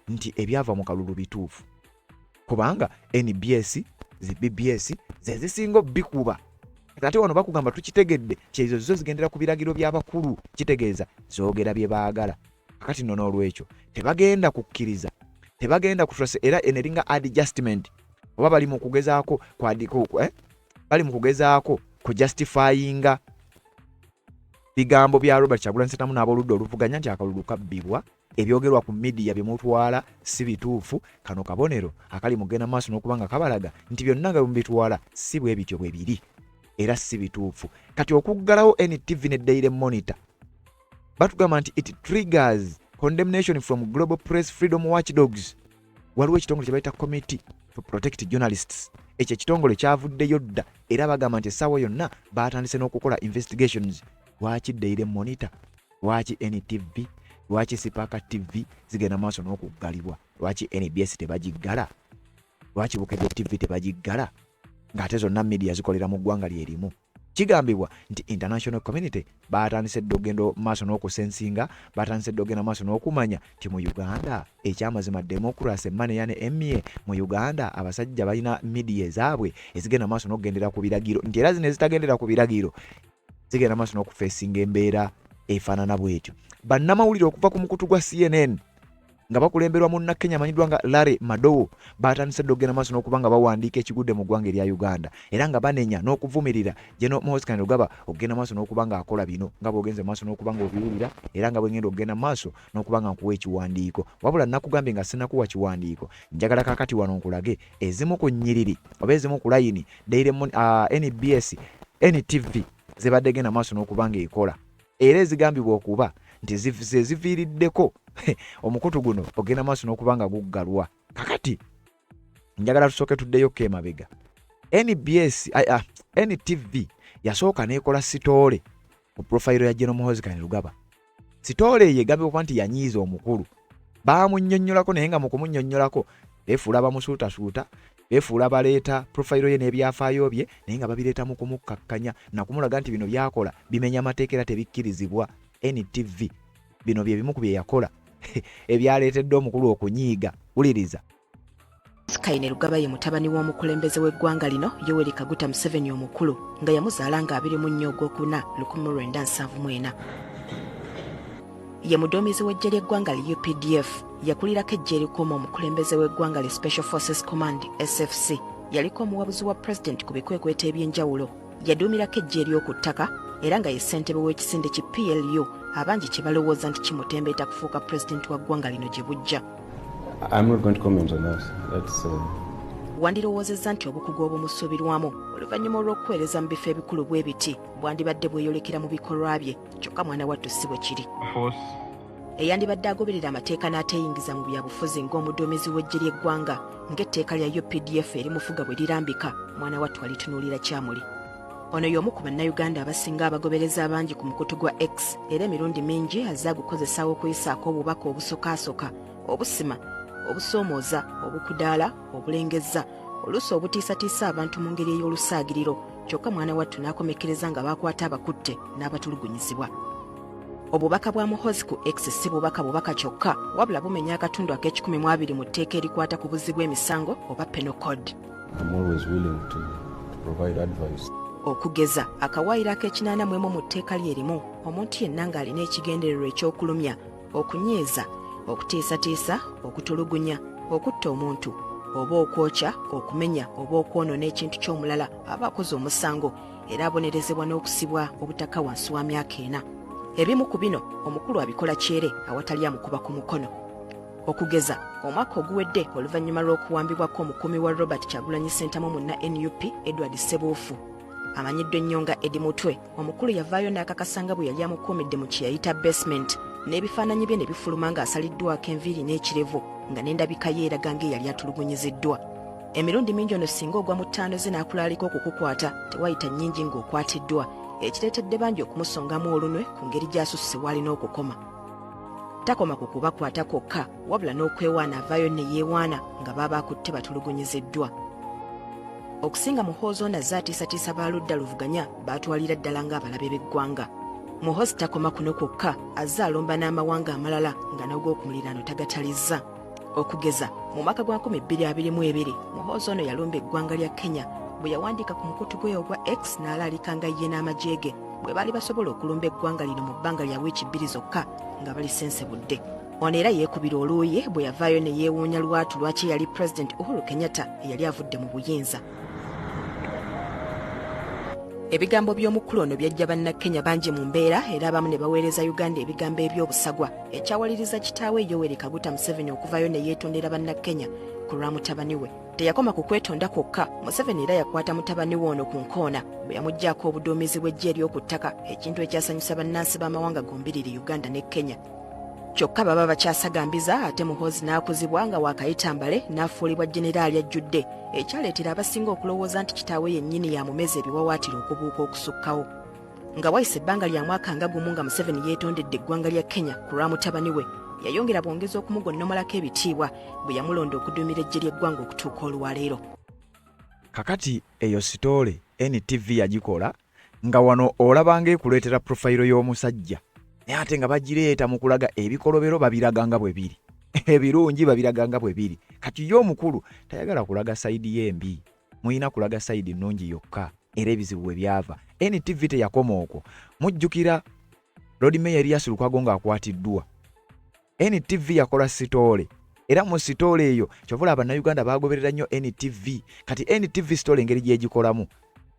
nti ebyava mu kalulu bituufu, kubanga NBS zi BBS ze zisinga obbikuba. Ate wano bakugamba tukitegedde kyezo zo zigendera ku biragiro by'abakulu, kitegeeza zoogera bye baagala. Kakati nno n'olwekyo tebagenda kukkiriza, tebagenda kutrust, era eno eringa adjustment oba bali mu kugezaako bali mu kugezaako kujustifyinga bigambo bya Robert Kyagulanyi Ssentamu n'aboludda oluvuganya nti akalulu kabbibwa, ebyogerwa ku midiya bye mutwala si bituufu. Kano kabonero akali mugenda maaso n'okuba nga kabalaga nti byonna nga bwe mubitwala si bwe bityo bwe biri era si bituufu. Kati okuggalawo NTV ne Daily Monitor, batugamba nti it triggers condemnation from global press freedom watchdogs. Waliwo ekitongole kye bayita Committee to Protect Journalists. Ekyo ekitongole kyavuddeyo dda era bagamba nti essaawa yonna batandise n'okukola investigations. Lwaki Daily Monitor, lwaki NTV, lwaki Spark TV zigenda maaso n'okuggalibwa? Lwaki NBS tebagiggala? Lwaki Bukedde TV tebagiggala, ng'ate zonna media zikolera mu ggwanga lyerimu? Kigambibwa nti international community batandise dda okugenda maaso n'okusensinga, batandise dda okugenda maaso n'okumanya nti mu Uganda ekyamazima democracy emmane ne emmye mu Uganda. Abasajja balina media ezaabwe ezigenda maaso n'okugendera ku biragiro, nti era zino ezitagendera ku biragiro zigenda maaso n'okufeesinga embeera efaanana bwetyo. Bannamawulire okuva ku mukutu gwa CNN nga bakulemberwa munnakenya amanyiddwa nga Larry Madowo batandise dda okugenda maaso n'okuba nga bawandiika ekigudde mu ggwanga erya Uganda, era nga banenya n'okuvumirira General Muhoozi Kainerugaba okugenda maaso n'okuba ng'akola bino nga bw'ogenze maaso n'okuba ng'obiwulira, era nga bwengenda okugenda maaso n'okuba nga nkuwa ekiwandiiko. Wabula nakugambye nga sinakuwa kiwandiiko, njagala kaakati wano nkulage ezimu ku nnyiriri oba ezimu ku layini Daily NBS, NTV zebadde genda maaso n'okuba ng'ekola, era ezigambibwa okuba nti ze ziviiriddeko omukutu guno ogenda maaso n'okuba nga guggalwa. Kakati njagala tusooke tuddeyo ko emabega. NBS, NTV yasooka n'ekola story ku profile ya General Muhoozi Kainerugaba. Story eyo egambibwa okuba nti yanyiiza omukulu. Baamunnyonnyolako, naye nga mu kumunnyonnyolako beefuula bamusuutasuuta, beefuula baleeta profile ye n'ebyafaayo bye, naye nga babireeta mu kumukkakkanya nakumulaga nti bino byakola bimenya amateeka era tebikkirizibwa. NTV bino bye bimu ku bye yakola ebyaleetedde omukulu okunyiiga. Wuliriza. Kainerugaba ye mutabani w'omukulembeze w'eggwanga lino Yoweri Kaguta Museveni omukulu, nga yamuzaala nga 24 Ogwokuna 1974. Ye muduumizi w'eggye ly'eggwanga li UPDF, yakulirako eggye erikuuma omukulembeze w'eggwanga li Special Forces Command SFC, yaliko omuwabuzi wa pulezidenti ku bikwekweto eby'enjawulo, yaduumirako eggye ery'oku ttaka era nga ye ssentebe w'ekisinde ki PLU abangi kye balowooza nti kimutembeeta kufuuka pulezidenti wa ggwanga lino gye bujja. I'm not going to comment on that. That's, Wandirowoozezza nti obukugu obumusuubirwamu oluvannyuma olw'okuweereza mu bifo ebikulu bwe biti bwandibadde bweyolekera mu bikolwa bye, kyokka mwana wattu si bwe kiri. Eyandibadde agoberera amateeka n'ateeyingiza mu byabufuzi ng'omuduumizi w'eggye ly'eggwanga ng'etteeka lya UPDF erimufuga bwe lirambika, mwana wattu alitunuulira kyamuli. Ono y'omu ku Bannayuganda abasinga abagoberezi abangi ku mukutu gwa X, era emirundi mingi azze agukozesa okuyisaako obubaka obusokaasoka, obusima, obusoomooza, obukudaala, obulengezza, oluusi obutiisatiisa abantu mu ngeri ey'olusaagiriro, kyokka mwana wattu n'akomekkereza nga baakwata abakutte n'abatulugunyizibwa. Obubaka bwa Muhoozi ku X si bubaka bubaka kyokka, wabula bumenya akatundu ak'ekikumi mu abiri mu tteeka erikwata ku buzzi bw'emisango oba Penal Code. I'm always willing to provide advice. Okugeza akawaayiro ak'ekinaana mu emu mu tteeka lye erimu, omuntu yenna ng'alina ekigendererwa eky'okulumya, okunyiiza, okutiisatiisa, okutulugunya, okutta omuntu oba okwokya, okumenya oba okwonoona ekintu ky'omulala aba akoze omusango era abonerezebwa n'okusibwa obutaka wansi wa myaka 4. Ebimu ku bino omukulu abikola kyere awatali amukuba ku mukono. Okugeza omwaka oguwedde oluvannyuma lw'okuwambibwako omukuumi wa Robert Kyagulanyi Ssentamu munna NUP Edward Ssebuufu amanyiddwa ennyo nga Eddie Mutwe, omukulu yavaayo n'akakasa nga bwe yali amukuumidde mu kye yayita basement, n'ebifaananyi bye ne bifuluma ng'asaliddwako enviiri n'ekirevu nga n'endabika ye eraga ng'eyali atulugunyiziddwa. Emirundi mingi ono singa ogwa mu ttaano ze n'akulaalika okukukwata, tewayita nnyingi ng'okwatiddwa, ekireetedde bangi okumusongamu olunwe ku ngeri gy'asusse w'alina okukoma. Takoma ku kubakwata kwokka, wabula n'okwewaana avaayo ne yeewaana nga baaba akutte batulugunyiziddwa. Okusinga Muhoozi ono azze atiisatiisa ba ludda luvuganya baatwalira ddala ng'abalabe b'eggwanga. Muhoozi takoma kuno kwokka, azze alumba n'amawanga amalala nga n'ogw'okumuliraano tagatalizza. Okugeza mu mwaka gwa 2022 Muhoozi ono yalumba eggwanga lya Kenya bwe yawandiika ku mukutu gwe ogwa X n'alaalika nga ye n'amagye ge bwe baali basobola okulumba eggwanga lino mu bbanga lya wiiki 2 zokka nga balisensebudde. Ono era yeekubira oluuyi bwe yavaayo ne yeewuunya lwatu lwaki yali Pulezidenti Uhuru Kenyatta eyali avudde mu buyinza. Ebigambo by'omukulu ono byajja Bannakenya bangi mu mbeera era abamu ne baweereza Uganda ebigambo eby'obusagwa, ekyawaliriza kitaawe Yoweri Kaguta Museveni okuvaayo ne yeetondera Bannakenya ku lwa mutabani we. Teyakoma ku kwetonda kwokka, Museveni era yakwata mutabani we ono ku nkoona bwe yamuggyaako obuduumizi bw'eggye ery'oku ttaka, ekintu ekyasanyusa bannansi b'amawanga gombiriri Uganda ne Kenya. Kyokka baba bakyasagambiza ate Muhoozi n'akuzibwa nga waakayita mbale n'afuulibwa jeneraali ajjudde, ekyaleetera abasinga okulowooza nti kitaawe yennyini yamumeza ebiwawaatiro okubuuka okusukkawo. Nga wayise ebbanga lya mwaka nga gumu nga Museveni yeetondedde eggwanga lya Kenya ku lwa mutabani we, yayongera bwongezi okumugonnomolako ebitiibwa bwe yamulonda okuduumira eggye ly'eggwanga okutuuka olwaleero. Kakati eyo sitoole NTV yagikola nga wano olaba ng'ekuleetera profayiro y'omusajja, naye ate nga bagireeta mu kulaga ebikolobero, babiraga nga bwe biri, ebirungi babiraga nga bwe biri. Kati ye omukulu tayagala kulaga sayidi ye embi, mulina kulaga sayidi nnungi yokka, era ebizibu bwe byava. NTV teyakoma okwo. Mujjukira Lord Mayor Erias Lukwago ng'akwatiddwa, NTV yakola sitoole, era mu sitoole eyo kyova olaba Bannayuganda baagoberera nnyo NTV. Kati NTV sitoole engeri gy'egikolamu,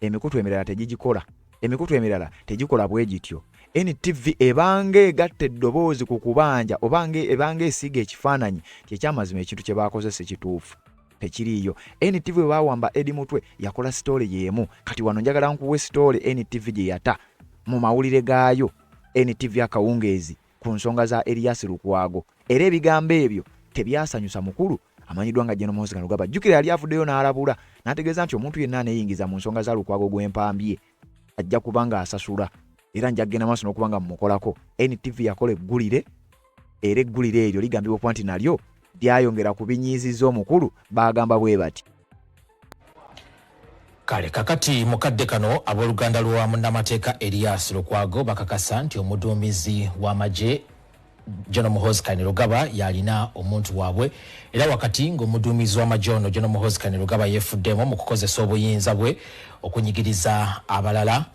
emikutu emirala tegigikola, emikutu emirala tegikola bwe gityo. NTV ebanga egatta eddoboozi ku kubanja oba ebanga esiiga ekifaananyi ti ekyamazima ekintu kye baakoze si kituufu, tekiriiyo. NTV bwe baawamba Eddie Mutwe yakola sitoole y'emu. Kati wano njagala nkuwe sitoole NTV gye yata mu mawulire gaayo NTV akawungeezi ku nsonga za Erias Lukwago, era ebigambo ebyo tebyasanyusa mukulu amanyiddwa nga General Muhoozi Kainerugaba. Jjukira yali avuddeyo n'alabula n'ategeeza nti omuntu yenna aneeyingiza mu nsonga za Lukwago gw'empambye ajja kuba ng'asasula, era nja kugenda maaso n'okuba nga mmukolako. NTV yakola eggulire, era eggulire eryo ligambibwa okuba nti nalyo lyayongera ku binyiizizza omukulu. Baagamba bwe bati. Kale kakati mukadde kano abooluganda lwa munnamateeka Erias Lukwago bakakasa nti omuduumizi w'amagye General Muhoozi Kainerugaba yalina omuntu waabwe, era wakati ng'omuduumizi w'amagye ono General Muhoozi Kainerugaba yeefuddemu mu kukozesa obuyinza bwe okunyigiriza abalala.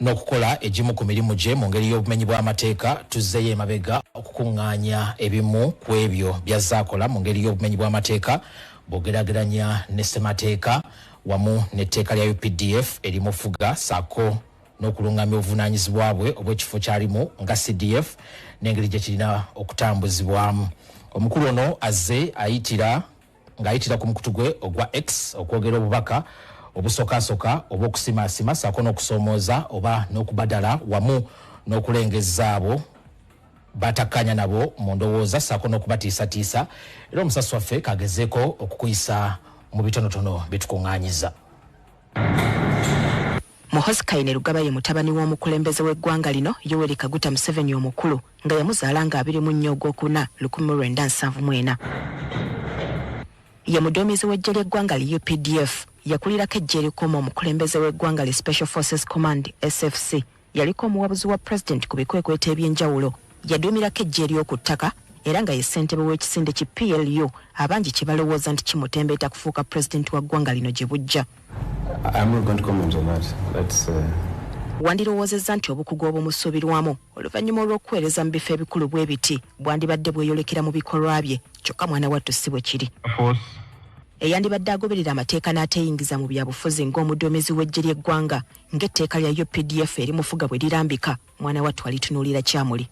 N'okukola egimu ku mirimu gye mu ngeri y'obumenyi bw'amateeka. Tuzzeeyo emabega okukuŋŋaanya ebimu ku ebyo by'azze akola mu ngeri y'obumenyi bw'amateeka bw'ogeraageranya ne ssemateeka wamu n'etteeka lya UPDF erimufuga, ssaako n'okulungamya obuvunaanyizibwa bwe obw'ekifo ky'alimu nga CDF n'engeri gye kirina okutambuzibwamu. Omukulu ono azze ayitira ng'ayitira ku mukutu gwe ogwa X okwogera obubaka obusokaasoka oba okusimaasima ssaako n'okusoomooza oba n'okubadala wamu n'okulengezza abo batakkaanya nabo mu ndowooza ssaako n'okubatiisatiisa. Era omusasi waffe kagezeeko okukuyisa mu bitonotono bye tukuŋŋaanyiza. Muhoozi Kainerugaba ye mutabani w'omukulembeze w'eggwanga lino Yoweri Kaguta Museveni omukulu, nga yamuzaala nga 24 Ogwokuna 1974. Ye muduumizi w'eggye ly'eggwanga li UPDF. Yakulirako eggye erikuuma omukulembeze w'eggwanga li Special Forces Command, SFC. Yaliko omuwabuzi wa Pulezidenti ku bikwekweto eby'enjawulo. Yaduumirako eggye ery'oku ttaka era nga ye ssentebe w'ekisinde ki PLU abangi kye balowooza nti kimutembeeta kufuuka pulezidenti wa ggwanga lino gye bujja. Wandirowoozezza nti obukugu obumusuubirwamu oluvannyuma olw'okuweereza mu bifo ebikulu bwe biti bwandibadde bweyolekera mu bikolwa bye, kyokka mwana wattu si bwe kiri. Eyandibadde agoberera amateeka n'ateeyingiza mu byabufuzi ng'omuduumizi w'eggye ly'eggwanga ng'etteeka lya UPDF erimufuga bwe lirambika, mwana wattu alitunuulira kyamuli.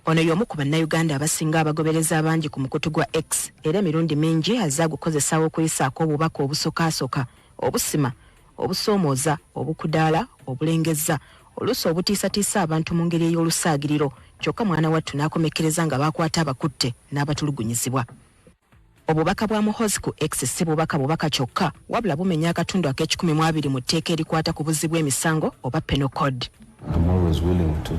Ono y'omu ku Bannayuganda abasinga abagoberezi abangi ku mukutu gwa X era emirundi mingi azze agukozesa okuyisaako obubaka obusokaasoka, obusima, obusoomooza, obukudaala, obulengezza, oluusi obutiisatiisa abantu mu ngeri ey'olusaagiriro, kyokka mwana wattu n'akomekkereza nga b'akwata abakutte n'abatulugunyizibwa. Obubaka bwa Muhoozi ku X si bubaka bubaka kyokka, wabula bumenya akatundu ak'ekikumi mu abiri mu tteeka erikwata ku buzzi bw'emisango oba Penal Code. I'm always willing to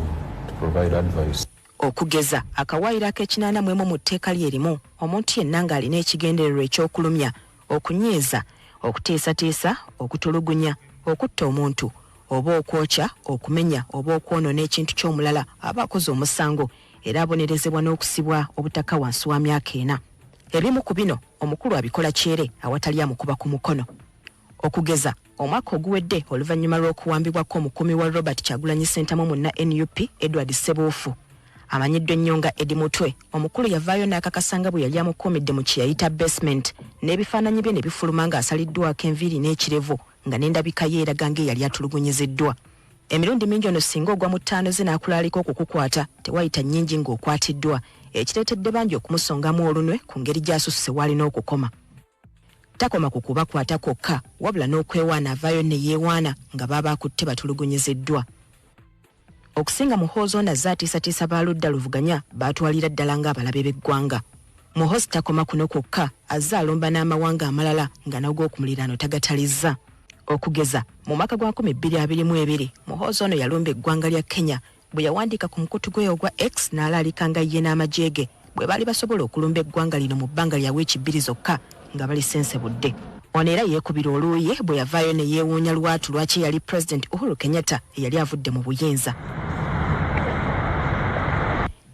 provide advice. Okugeza, akawaayiro ak'ekinaana mu emu mu tteeka lye limu, omuntu yenna ng'alina ekigendererwa eky'okulumya, okunyiiza, okutiisatiisa, okutulugunya, okutta omuntu, oba okwokya, okumenya oba okwonoona ekintu ky'omulala aba akoze omusango era abonerezebwa n'okusibwa obutakka wansi wa myaka ena. Ebimu ku bino omukulu abikola kyere awatali amukuba ku mukono. Okugeza, omwaka oguwedde oluvannyuma lw'okuwambibwako omukuumi wa Robert Kyagulanyi Ssentamu munna NUP Edward Ssebuufu amanyiddwa ennyo nga Eddie Mutwe, omukulu yavaayo n'akakasa nga bwe yali amukuumidde mu kye yayita basement n'ebifaananyi bye ne bifuluma ng'asaliddwako enviiri n'ekirevu nga n'endabika ye eraga ng'eyali atulugunyiziddwa. Emirundi mingi ono singa ogwa mu ttaano ze n'akulaalika okukukwata tewayita nnyingi ng'okwatiddwa, ekireetedde bangi okumusongamu olunwe ku ngeri gy'asusse w'alina okukoma. Takoma ku kubakwata kwokka wabula n'okwewaana avaayo ne yeewaana nga b'aba akutte batulugunyiziddwa. Okusinga Muhoozi ono azze atiisatiisa ba ludda luvuganya b'atwalira ddala ng'abalabe b'eggwanga. Muhoozi takoma kuno kwokka, azze alumba n'amawanga amalala nga n'ogw'oku muliraano tagatalizza. Okugeza, mu mwaka gwa 2022, Muhoozi ono yalumba eggwanga lya Kenya bwe yawandiika ku mukutu gwe ogwa X n'alaalika nga ye n'amagye ge bwe baali basobola okulumba eggwanga lino mu bbanga lya wiiki bbiri zokka nga balisensebudde. Ono era yeekubira oluuyi bwe yavaayo ne yeewuunya lwatu lwaki eyali Pulezidenti Uhuru Kenyatta eyali avudde mu buyinza.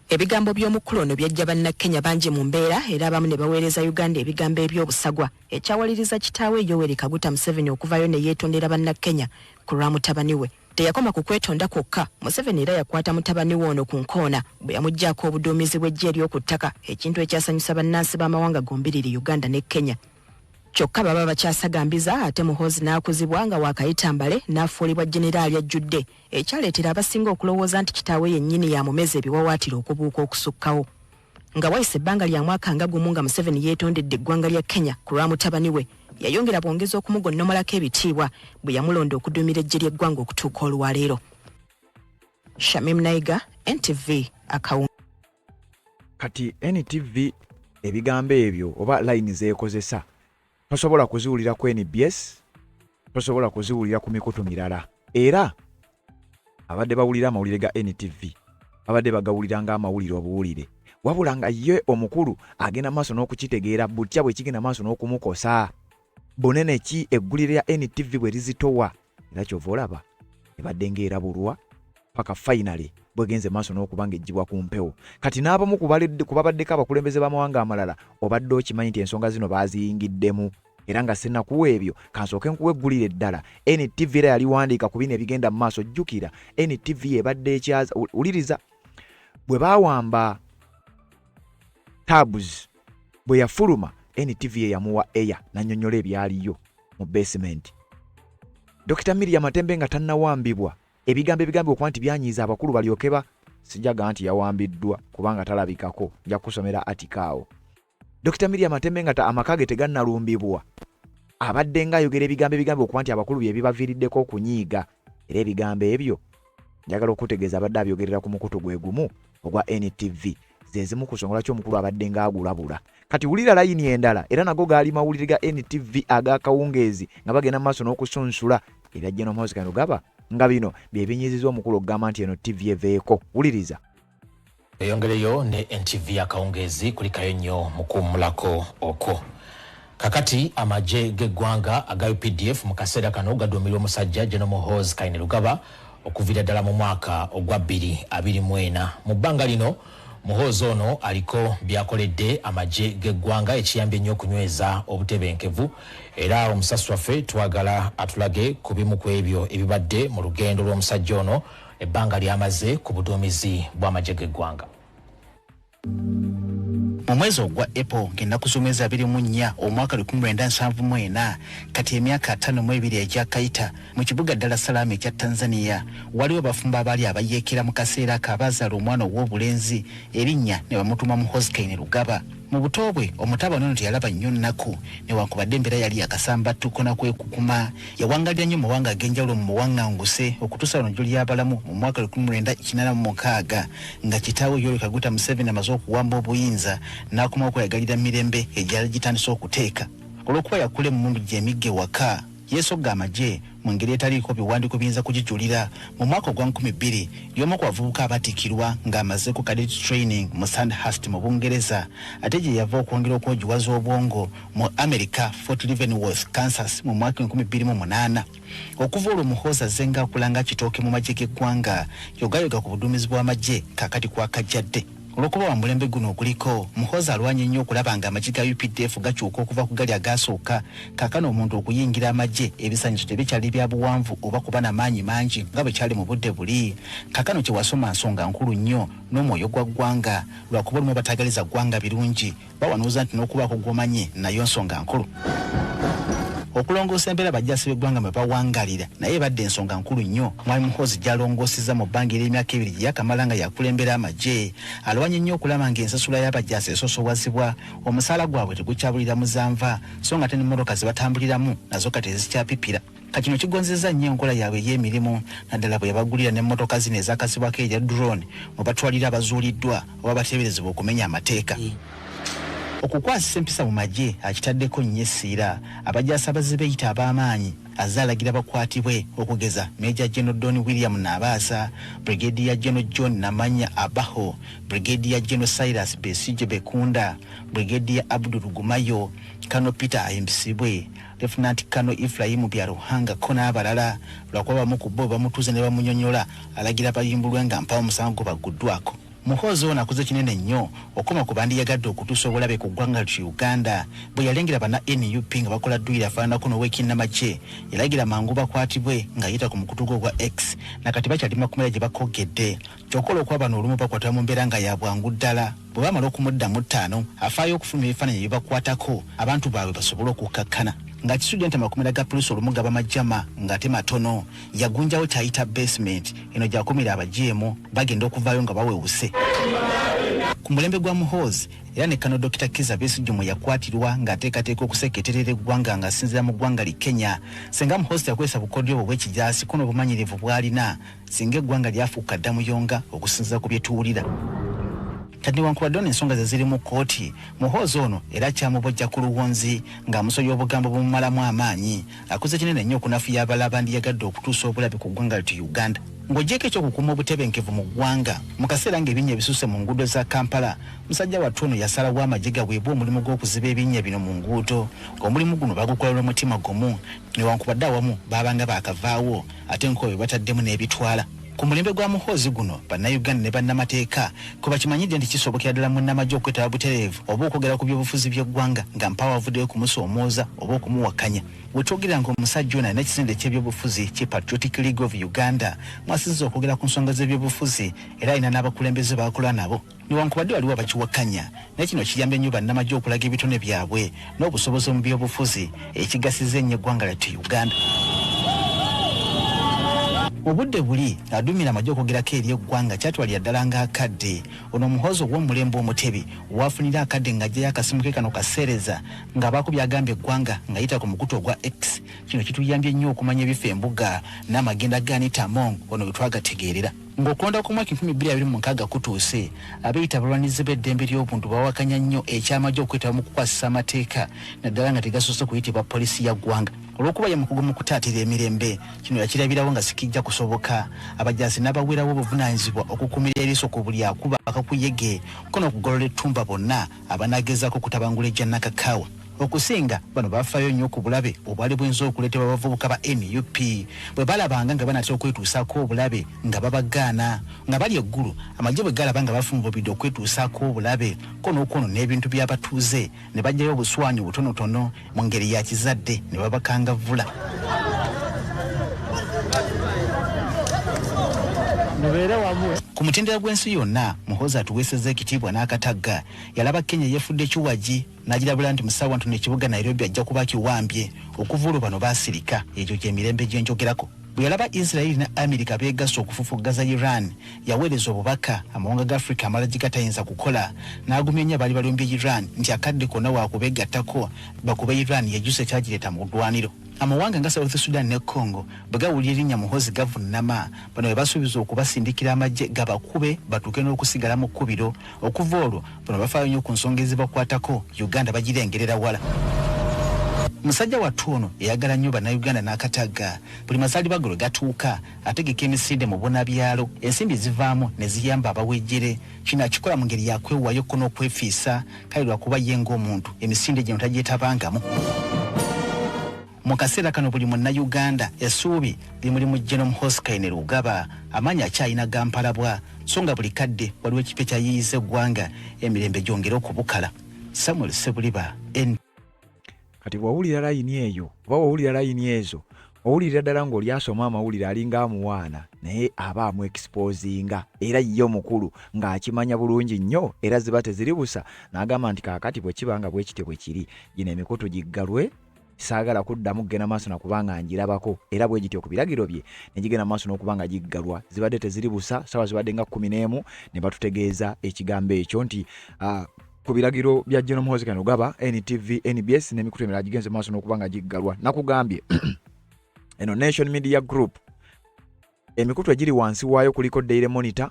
Ebigambo by'omukulu ono byajja Bannakenya bangi mu mbeera era abamu ne baweereza Uganda ebigambo eby'obusagwa ekyawaliriza kitaawe Yoweri Kaguta Museveni okuvaayo ne yeetondera Bannakenya ku lwa mutabani we. Teyakoma ku kwetonda kwokka, Museveni era yakwata mutabani we ono ku nkoona bwe yamuggyaako obuduumizi bw'eggye ery'oku ttaka ekintu ekyasanyusa bannansi b'amawanga gombiriri Uganda ne Kenya. Kyokka baba bakyasagambiza ate Muhoozi n'akuzibwa nga waakayita mbale n'afuulibwa Jeneraali ajjudde ekyaleetera abasinga okulowooza nti kitaawe yennyini y'amumeze ebiwawaatiro okubuuka okusukkawo. Nga wayise ebbanga lya mwaka nga gumu nga Museveni yeetondedde eggwanga lya Kenya ku lwa mutabani we, yayongera bwongezi okumugonnomolako ebitiibwa bwe yamulonda okuduumira eggye ly'eggwanga okutuuka olwaleero. Shamim Naiga, NTV, Akawunga. Kati NTV ebigambo ebyo oba layini z'ekozesa tosobola kuziwulira ku NBS, tosobola kuziwulira ku mikutu mirala. Era abadde bawulira amawulire ga NTV babadde bagawulira ng'amawulire obuwulire, wabula nga ye omukulu agenda maaso n'okukitegeera butya bwe kigenda maaso n'okumukosa bunene ki eggulire lya NTV bwe lizitowa, era kyova olaba ebadde ng'erabulwa paka finally bwegenze maaso n'okuba ng'eggyibwa ku mpewo. Kati n'abamu ku babaddeko abakulembeze b'amawanga amalala obadde okimanyi nti ensonga zino baaziyingiddemu. Era nga sinnakuwa ebyo, kansooke nkuwe eggulire eddala. NTV era yaliwandiika ku bino ebigenda mu maaso. Jjukira NTV ebadde ekyaza, wuliriza bwe baawamba Tabs, bwe yafuluma NTV eyamuwa eya n'annyonnyola ebyaliyo mu basement. Dokita Miria Matembe nga tannawambibwa, ebigambo ebigambibwa okuba nti byanyiiza abakulu balyoke ba sijaga nti yawambiddwa kubanga talabikako, nja kukusomera atika awo. Dokita Miria Matembe nga amaka ge tegannalumbibwa abadde nga ayogera ebigambo ebigambibwa okuba nti abakulu bye bibaviiriddeko okunyiiga, era ebigambo ebyo njagala okutegeeza abadde abyogerera ku mukutu gwe gumu ogwa NTV. Ze zimu ku nsonga lwaki omukulu abadde ng'agulabula. Kati wulira layini endala, era nago gaali mawulire ga NTV ag'akawungeezi nga bagenda mu maaso n'okusunsula ebya General Muhoozi Kainerugaba, nga bino bye binyiizizza omukulu okugamba nti eno TV eveeko. Wuliriza. Eyongereyo ne NTV akawungeezi, kulikayo nnyo mu kuwummulako okwo. Kakati amagye g'eggwanga aga UPDF mu kaseera kano gaduumirwa omusajja General Muhoozi Kainerugaba okuviira ddala mu mwaka ogwa 2024. Mu bbanga lino Muhoozi ono aliko by'akoledde amagye g'eggwanga ekiyambye ennyo okunyweza obutebenkevu, era omusasi waffe twagala atulage ku bimu ku ebyo ebibadde mu lugendo lw'omusajja ono ebbanga ly'amaze ku buduumizi bw'amagye g'eggwanga. Mu mwezi ogwa April ng'ennaku z'omwezi 24 omwaka 1974, kati emyaka 52 egyakayita, mu kibuga Dar es Salaam ekya Tanzania waliwo abafumbo abaali abayeekera mu kaseera ako abaazaala omwana ow'obulenzi, erinnya ne bamutuuma Muhoozi Kainerugaba. Mu buto bwe omutabani ono teyalaba nnyo nnaku, newankubadde embeera yali yakasambattuko na kwekukuma. Yawangalira nnyo mu mawanga ag'enjawulo mu buwaŋŋanguse okutuusa wano gy'olyabalamu mu mwaka 1986 nga kitaawe Yoweri Kaguta Museveni amaze okuwamba obuyinza n'akomawo okweyagalira mirembe egyali gitandise okuteeka. Olw'okuba yakula emmundu gy'emigga ewaka, yeesogga amagye mu ngeri etaliiko biwandiiko biyinza kugijulira. Mu mwaka ogwa 2000 y'omu ku bavubuka abatikirwa ng'amazeeko cadet training mu Sandhurst mu Bungereza, ate gye yava okwongera okwogiwaza obwongo mu America, Fort Leavenworth, Kansas mu mwaka 2008. Okuva olwo Muhoozi azze ng'akula nga kitooke mu magye g'eggwanga, yogayoga ku buduumizi bw'amagye kaakati kwakajjadde. Olw'okuba wa mulembe guno oguliko, Muhoozi alwanye nnyo okulaba ng'amagye ga UPDF gakyuka okuva ku gali agaasooka. Kaakano omuntu okuyingira amagye ebisaanyizo tebikyali bya buwanvu oba kuba na maanyi mangi nga bwe kyali mu budde buli. Kaakano kye wasoma nsonga nkulu nnyo n'omwoyo gwa ggwanga, lwakuba olumu abataagaliza ggwanga birungi bawanuuza nti n'okubaako gw'omanyi nayo nsonga nkulu. Okulongoosa embeera bajjaasi b'eggwanga mwe bawangalira naye ebadde ensonga nkulu nnyo Mwami Muhoozi gy'alongoosezza mu bbanga ery'emyaka ebiri gye yakamala nga yakulembera amagye. Alwanye nnyo okulaba ng'ensasula y'abajaasi esoosowazibwa, omusaala gwabwe tegukyabulira muzanva so ng'ate n'emmotoka ze batambuliramu nazo kati tezikyapipira. Kati kino kigonzezza nnyo enkola yaabwe ey'emirimu naddala bwe yabagulira n'emmotoka zino ezaakazibwako erya drone mwe batwalira abazuuliddwa oba bateeberezebwa okumenya amateeka. Okukwasisa empisa mu magye akitaddeko nnyo essira. Abajaasi abazze beeyita ab'amaanyi azze alagira bakwatibwe okugeza Major General Don William Nabaasa, Brigadier General John Namanya Abaho, Brigadier General Cyrus Besigye Bekunda, Brigadier Abdul Rugumayo, Colonel Peter Ahimbisibwe, Lieutenant Colonel Ephraim Byaruhanga ko n'abalala. Lwakuba bamu ku bo bamutuuze ne bamunyonyola, alagira bayimbulwe nga mpaawo musango gubagguddwako. Muhoozi ono akoze kinene nnyo okukoma ku bandiyagadde okutuusa obulabe ku ggwanga lye Uganda. Bwe yalengera banna NUP nga bakola dduyiro afaananako n'owekinnamagye, yalagira mangu bakwatibwe ng'ayita ku mukutu gwe ogwa X, na kati bakyali mu makomera gye bakogedde. Kyokka olw'okuba bano olumu bakwatibwa mu mbeera nga ya bwangu ddala, bwe bamala okumuddamu ttaano, afaayo okufulumya ebifaananyi ebibakwatako abantu baabwe basobole okukkakkana. Ng'akisudde nti amakomera ga poliisi olumu gaba majama ng'ate matono, yagunjawo ky'ayita basement eno gy'akumira abajeemu bagenda okuvaayo nga bawewuse. Ku mulembe gwa Muhoozi era ne Kano Dokita Kizza Besigye mwe yakwatirwa ng'ateekateeka okuseketerera eggwanga ng'asinziira mu ggwanga li Kenya. Singa Muhoozi teyakozesa bukodyo obwo obw'ekijaasi ko n'obumanyirivu bw'alina, singa eggwanga lyafuuka dda muyonga okusinziira ku bye tuwulira. Kati newankubadde ono ensonga ze ziri mu kkooti, Muhoozi ono era akyamubojja ku luwonzi ng'amusoya obugambo obumumalamu amaanyi. Akoze kinene nnyo okunafuya abalala abandiyagadde okutuusa obulabe ku ggwanga lyattu Uganda. Ng'oggyeeko eky'okukuuma obutebenkevu mu ggwanga, mu kaseera ng'ebinnya bisusse mu nguudo za Kampala, musajja wattu ono yasalawo amagye gaweebwe omulimu gw'okuziba ebinnya bino mu nguudo. Omulimu guno bagukola n'omutima gumu newankubadde awamu baabanga baakavaawo ate enkuba be bataddemu n'ebitwala. Ku mulembe gwa Muhoozi guno, Bannayuganda ne bannamateeka kwe bakimanyidde nti kisobokera ddala munnamagye okwetaba butereevu oba okwogera ku byobufuzi by'eggwanga nga mpaawo avuddeyo kumusoomooza oba okumuwakanya. We twogerera ng'omusajja ono alina ekisinde eky'ebyobufuzi ki Patriotic League of Uganda mw'asinziza okwogera ku nsonga z'ebyobufuzi era alina n'abakulembeze b'akola nabo. Newankubadde waliwo abakiwakanya, naye kino kiyambye nnyo bannamagye okulaga ebitone byabwe n'obusobozi mu byobufuzi ekigasizza ennyo eggwanga lyattu Uganda. Mu budde buli aduumira amagye okwogerako eri eggwanga kyatwalira ddala ng'akadde. Ono Muhoozi ow'omulembe Omutebi waafunira akadde ng'aggyayo akasimu ke kano kaseereza ng'abaako by'agamba eggwanga ng'ayita ku mukutu ogwa X. Kino kituyambye nnyo okumanya ebifa embuga n'amagenda ga Anita Among ono we twagategeerera. Ng'okulonda kw'omwaka 2026 kutuuse, abeeyita abalwanirizi b'eddembe ly'obuntu bawakanya nnyo eky'amagye okwetaba mu kukwasisa amateeka naddala nga tegasoose kuyitibwa poliisi ya ggwanga. Olw'okuba ye mukugu mu kutaatira emirembe, kino yakirabirawo nga sikijja kusoboka, abajaasi n'abaweerawo obuvunaanyizibwa okukuumira eriiso ku buli akuba akakuyege ko n'okugolola ettumba bonna abanaagezaako okutabangula egya Nakakaawa. Okusinga bano bafaayo nnyo ku bulabe obwali buyinza okuleetebwa abavubuka ba nup bwe balabanga nga banaatera okwetuusaako obulabe nga babagaana. Nga bali e Gulu, amagye bwe galaba nga bafunvubidde okwetuusaako obulabe ko n'okwonoona ebintu by'abatuuze ne baggyayo obuswanyu obutonotono mu ngeri ya kizadde ne babakangavvula. Ku mutendera gw'ensi yonna, Muhoozi atuweesezza ekitiibwa n'akatagga. Yalaba Kenya eyefudde kiwagi n'agirabula nti mu ssaawa ntono ekibuga Nairobi ajja kuba akiwambye. Okuva olwo bano baasirika. Egyo gye mirembe gye njogerako. Bwe yalaba Israel ne Amerika beegasse okufufuggaza Iran, yaweereza obubaka amawanga ga Afrika amalala gye gatayinza kukola, n'agumya ennyo abaali balumbye Iran nti akadde konna waakubeegattako bakube Iran yejjuse ekyagireeta mu ddwaniro. Amawanga nga South Sudan ne Congo bwe gawulira erinnya Muhoozi gavunnama. Bano be basuubiza okubasindikira amagye gabakube batuuke n'okusigala mu kkubiro. Okuva olwo bano bafaayo nnyo ku nsonga ezibakwatako, Uganda bagirengerera wala. Musajja wattu ono yayagala nnyo Bannayuganda n'akatagga. Buli mazaalibwa ge lwe gatuuka ategeka emisinde mu bunabyalo, ensimbi ezivaamu ne ziyamba abawejjere. Kino akikola mu ngeri ya kwewaayo ko n'okwefiisa, kale lwakuba ye ng'omuntu emisinde gino tagyetabangamu. Mu kaseera kano buli Munnayuganda essuubi limuli mu General Muhoozi Kainerugaba, amaanyi akyalina ga mpalabwa so nga buli kadde waliwo ekipya ky'ayiiyizza eggwanga emirembe gyongere okubukala. Samuel Ssebuliba, N. Kati bw'owulira layini eyo oba bw'owulira layini ezo owulirira ddala ng'oli asoma amawulire alinga amuwaana naye aba amuexposinga era ye omukulu ng'akimanya bulungi nnyo era ziba teziri busa n'agamba nti kaakati bwe kiba nga bwe kityo bwe kiri gino emikutu giggalwe saagala kuddamu kugenda maaso na kuba nga ngirabako era bwe gityo ku biragiro bye ne gigenda maaso n'okuba nga giggalwa zibadde teziri busa saawa zibadde nga 11 ne batutegeeza ekigambo ekyo nti ku biragiro bya General Muhoozi Kainerugaba NTV NBS n'emikutu emirala gigenze maaso n'okuba nga giggalwa nakugambye eno Nation Media Group emikutu egiri wansi waayo kuliko Daily Monitor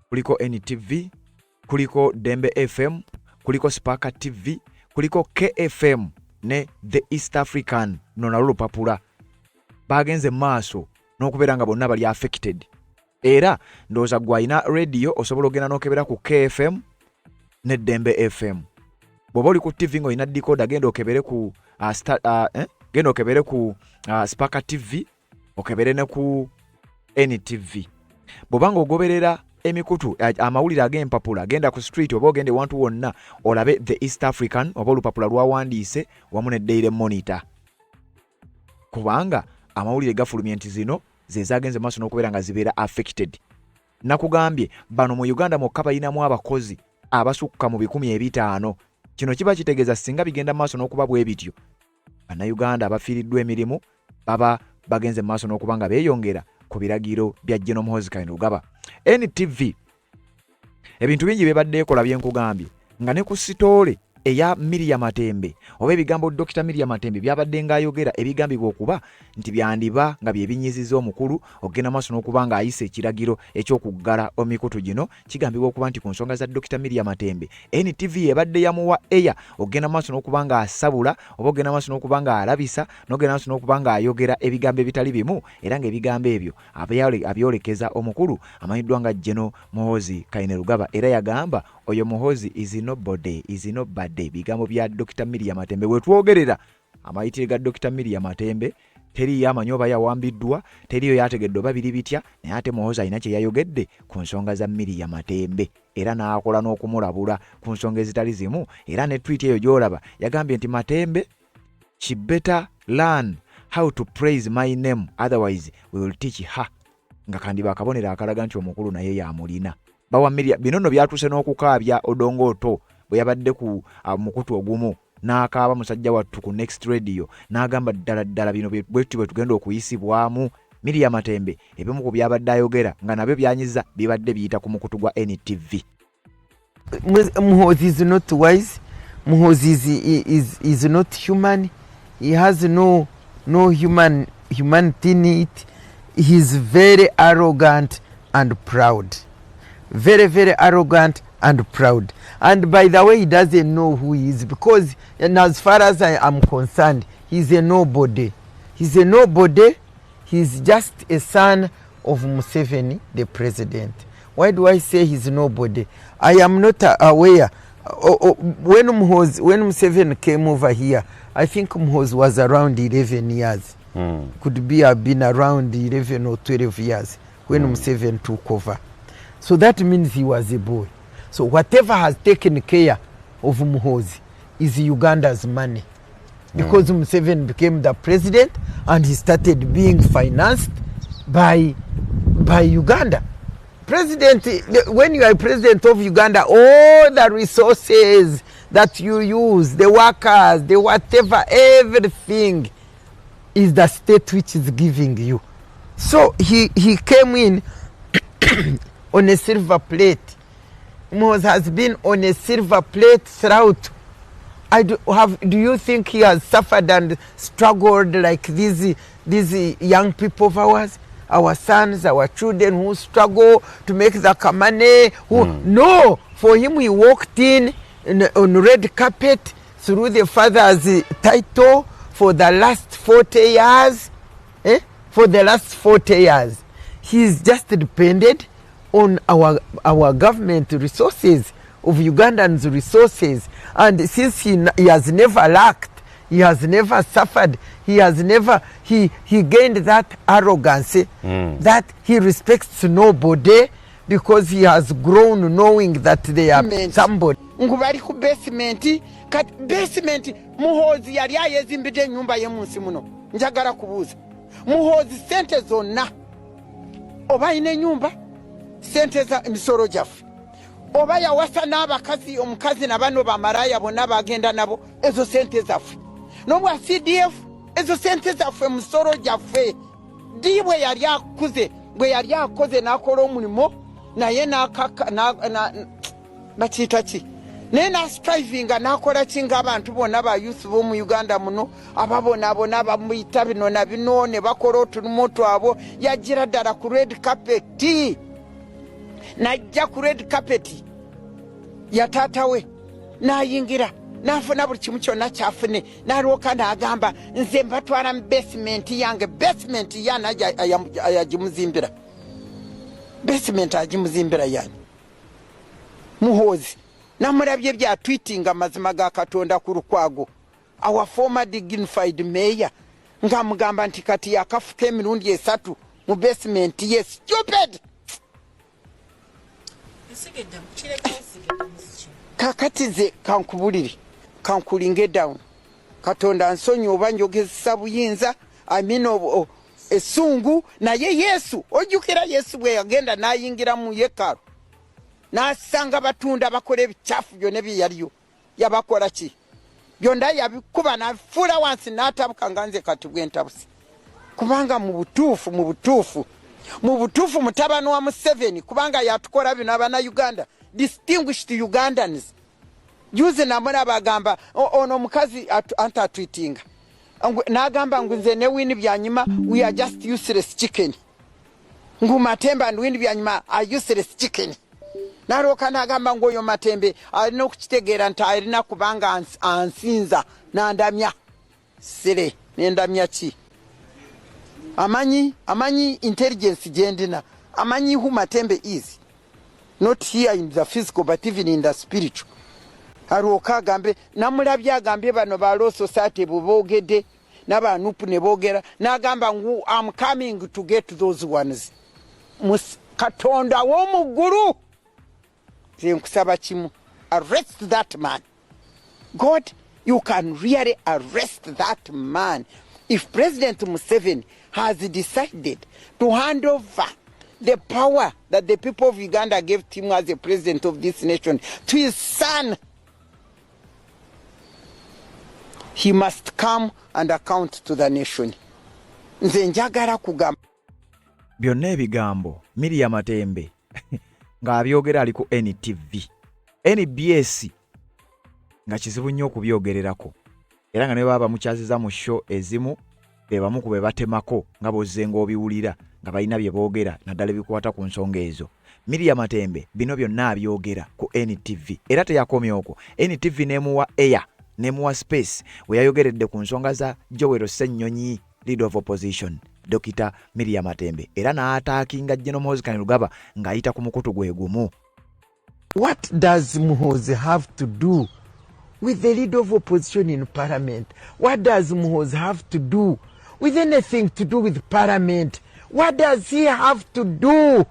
kuliko NTV kuliko Dembe FM kuliko Spark TV kuliko KFM ne The East African no nalwo lupapula bagenze maaso n'okubeera nga bonna bali affected era ndowooza gwe alina radio osobola ogenda n'okebera ku KFM ne Dembe FM bw'oba oli ku TV ng'olina decoder genda okebere ku star, genda okebere ku Spark TV okebere ne ku NTV bw'oba ng'ogoberera emikutu amawulire ag'empapula genda ku street oba ogenda ewantu wonna olabe The East African oba olupapula lwawandiise wamu ne Daily Monitor kubanga amawulire gafulumye nti zino ze zagenze maaso n'okubeera nga zibeera affected. Nakugambye bano mu Uganda mwokka balinamu abakozi abasukka mu 500. Kino kiba kitegeeza singa bigenda maaso n'okuba bwe bityo, Bannayuganda abafiiriddwa emirimu baba bagenze maaso n'okuba nga beeyongera ku biragiro bya General Muhoozi Kainerugaba. NTV ebintu bingi byebadde ekola bye nkugambye nga ne ku sitoole eya Miria Matembe oba ebigambo Dokita Miria Matembe byabadde ng'ayogera ebigambibwa okuba nti byandiba nga bye binyiziza omukulu okugenda maaso n'okuba ng'ayisa ekiragiro eky'okuggala emikutu gino. Kigambibwa okuba nti ku nsonga za Dokita Miria Matembe, NTV ebadde yamuwa eya okugenda maaso n'okuba ng'asabula oba okugenda maaso n'okuba ng'alabisa n'okugenda maaso n'okuba ng'ayogera ebigambo ebitali bimu era ng'ebigambo ebyo abyolekeza omukulu amanyiddwa nga General Muhoozi Kainerugaba era yagamba oyo Muhoozi is nobody, is nobody. Bigambo bya Dokita Miria Matembe. Wetwogerera amayitire ga Dokita Miria Matembe Teriiyo amanyi oba yawambiddwa, teriiyo yategedde oba biri bitya, naye ate Muhoozi alina kye yayogedde ku nsonga za Miria Matembe era n'akola n'okumulabula ku nsonga ezitali zimu. Era ne tweet eyo gy'olaba yagambye nti Matembe, she better learn how to praise my name, otherwise we will teach her, nga kandiba akabonero akalaga nti omukulu naye yamulina. Bawa Miria bino nno byatuuse n'okukaabya Odongo Otto bwe yabadde ku mukutu ogumu n'akaaba musajja wattu ku Next Radio n'agamba ddala ddala bino bwetuti bwe tugenda okuyisibwamu. Miria Matembe ebimu ku byabadde ayogera nga nabyo byanyiza bibadde biyita ku mukutu gwa NTV. Muhoozi is not wise. Muhoozi is not human. He has no humanity in it. He's very arrogant and proud. Very, very arrogant and proud. And by the way, he doesn't know who he is, because and as far as I am concerned, he's a nobody. He's a nobody. He's just a son of Museveni, the president. Why do I say he's nobody? I am not aware. When Museveni came over here, I think Muhoozi was around 11 years. Could be have been around 11 or 12 years when Museveni took over. So that means he was a boy. So whatever has taken care of Muhoozi is Uganda's money. Because Museveni became the president and he started being financed by Uganda. President, when you are president of Uganda, all the resources that you use, the workers, the whatever, everything is the state which is giving you. So he came in on a silver plate. Muhoozi has been on a silver plate throughout. Do you think he has suffered and struggled like these young people of ours? Our sons, our children who struggle to make the money. No, for him he walked in on red carpet through the father's title for the last 40 years. For the last 40 years. He's just depended on our government resources, of Ugandans' resources. And since he has never lacked, he has never suffered, he has never, he gained that arrogance that he respects nobody, because he has grown knowing that they are somebody. Ngubali ku basement, kat basement, Muhoozi yali ayezimbidde ennyumba ye mu nsi muno. Njagala kubuuza. Muhoozi sente zonna oba ayina ennyumba, sente za emisolo gyaffe, oba yawasa n'abakazi, omukazi na bano bamaraya bonna bagenda nabo, ezo sente zaffe. N'obwa CDF, ezo sente zaffe, musolo gyaffe. Ddi bwe yali akuze, bwe yali akoze n'akola omulimu, naye bakiyita ki? Naye n'astrivinga n'akola ki ng'abantu bonna ba youth b'omu Uganda muno ababonaabona bamuyita bino na bino ne bakola otulimu twabo. Yagira ddala ku red carpet, n'ajja ku red carpet ya taata we n'ayingira n'afuna buli kimu kyonna kyafune, n'alwoka n'agamba nze mbatwala mu basement yange. Basement yani ayagimuzimbira, basement agimuzimbira yani Muhoozi. Namulabye bya tweetinga amazima ga Katonda ku Lukwago, our former dignified mayor, ng'amugamba nti kati yakafuka emirundi 3 mu basement ye. Stupid. Kakati nze kankubulire, kankulinge down. Katonda nsonyi oba njogezesa buyinza, amina esungu. Naye Yesu, ojjukira Yesu bwe yagenda n'ayingira mu yeekaalu n'asanga batunda bakola ebikyafu byonna bye yaliyo, yabakola ki? Byonna yabikuba n'afuula wansi n'atabuka nga nze kati bwe ntabuse. Kubanga mu butuufu, mu butuufu, mu butuufu mutabani wa Museveni, kubanga yatukola bino abannayuganda, distinguished Ugandans. Juzi namona bagamba ono omukazi antatweetinga n'agamba ngu nze ne Winnie Byanyima we are just useless chicken, ngu Matembe and Winnie Byanyima are useless chicken. N'alyoka n'agamba ngu oyo Matembe alina okukitegeera nti alina kubanga ansinza n'andamya sire nendamya ki. Amanyi intelligence gyendina, amanyi who Matembe is, not here in the physical but even in the spiritual. Alwoka agambe, namulabye agambye bano ba Law Society bwe boogedde N'aba NUP ne boogera, n'agamba ngu, "Am coming to get those ones." Katonda w'omu ggulu, nze nkusaba kimu, arrest that man. God, you can really arrest that man. If President Museveni has decided to hand over the power that the people of Uganda gave him as the president of this nation to his son, he must come and account to the nation. Nze njagala kugamba Byonna ebigambo Miria Matembe ng'abyogera ali ku NTV, NBS, nga kizibu nnyo okubyogererako, era nga ne baba bamukyaziza mu show ezimu, be bamu ku be batemako nga bozze ng'obiwulira nga balina bye boogera, naddala ebikwata ku nsonga ezo. Miria Matembe bino byonna abyogera ku NTV, era teyakomye okwo, NTV n'emuwa air, n'emuwa space we yayogeredde ku nsonga za Joel Ssennyonyi, leader of opposition Dr Miria Matembe, era n'ataakinga General Muhoozi Kainerugaba ng'ayita ku mukutu gwe gumu. What does Muhoozi have to do with the leader of opposition in parliament? What does Muhoozi have to do with anything to do with parliament? What does he have to do?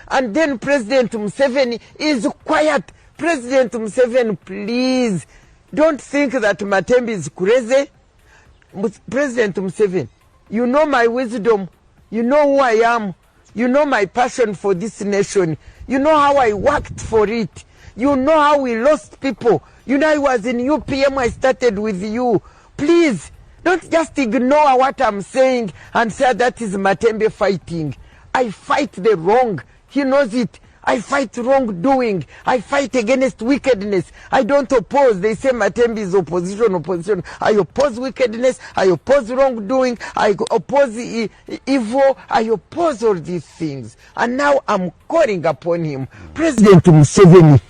And then President Museveni is quiet. President Museveni, please, don't think that Matembe is crazy. President Museveni, you know my wisdom. You know who I am. You know my passion for this nation. You know how I worked for it. You know how we lost people. You know I was in UPM. I started with you. Please, don't just ignore what I'm saying and say that is Matembe fighting. I fight the wrong. He knows it. I fight wrongdoing. I fight against wickedness. I don't oppose. They say Matembe is opposition, opposition. I oppose wickedness. I oppose wrongdoing. I oppose evil. I oppose all these things. And now I'm calling upon him. President Museveni.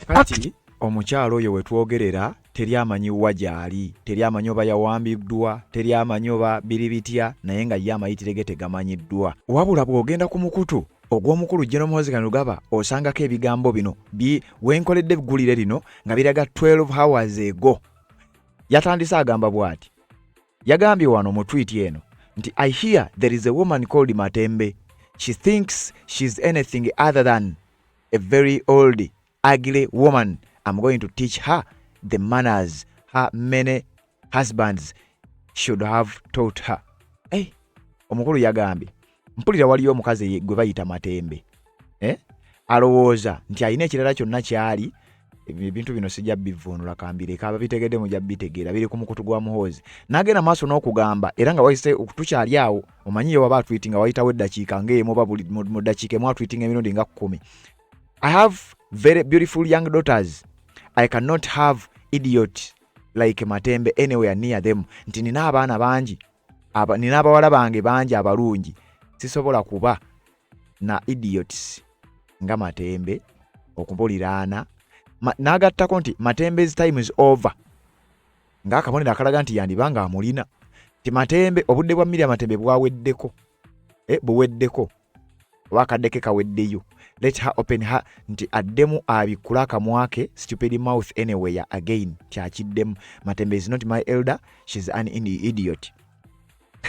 Kati omukyalo oyo wetwogerera teri amanyi wa gy'ali, teri amanyi oba yawambiddwa, teri amanyi oba biri bitya, naye nga ye amayitire ge tegamanyiddwa. Wabula bw'ogenda ku mukutu ogw'omukulu General Muhoozi Kainerugaba, osangako ebigambo bino bi wenkoledde eggulire lino nga biraga 12 hours ago. Yatandise agamba bw'ati, yagambye wano mu tweet eno nti, "I hear there is a woman called Matembe. She thinks she's anything other than a very old ugly woman. I'm going to teach her the manners her many husbands should have taught her." Hey, omukulu yagambye, mpulira waliyo omukazi gwe bayita Matembe, eh? Alowooza nti alina ekirala kyonna kyali. Ebintu bino sijja bivvuunula, kambireka, ababitegedde mujja bitegeera, biri ku mukutu gwa Muhoozi. N'agenda maaso n'okugamba, era nga wayise tukyali awo, omanyi ye waba atwitinga wayitawo eddakiika ng'emu oba buli mu ddakiika emu atwitinga emirundi nga 10. "I have very beautiful young daughters. I cannot have idiot like Matembe anywhere near them." Nti nina abaana bangi, nina abawala bange bangi abalungi, sisobola kuba na idiots nga Matembe okubuliraana. N'agattako nti, "Matembe's time is over," ng'akabonero akalaga nti yandiba nga amulina, nti Matembe, obudde bwa Miria Matembe bwaweddeko, buweddeko oba akadde ke kaweddeyo. "Let her open her," nti addemu abikkule akamwa ke, "stupid mouth anywhere again," kyakiddemu. "Matembe is not my elder, she's an idiot."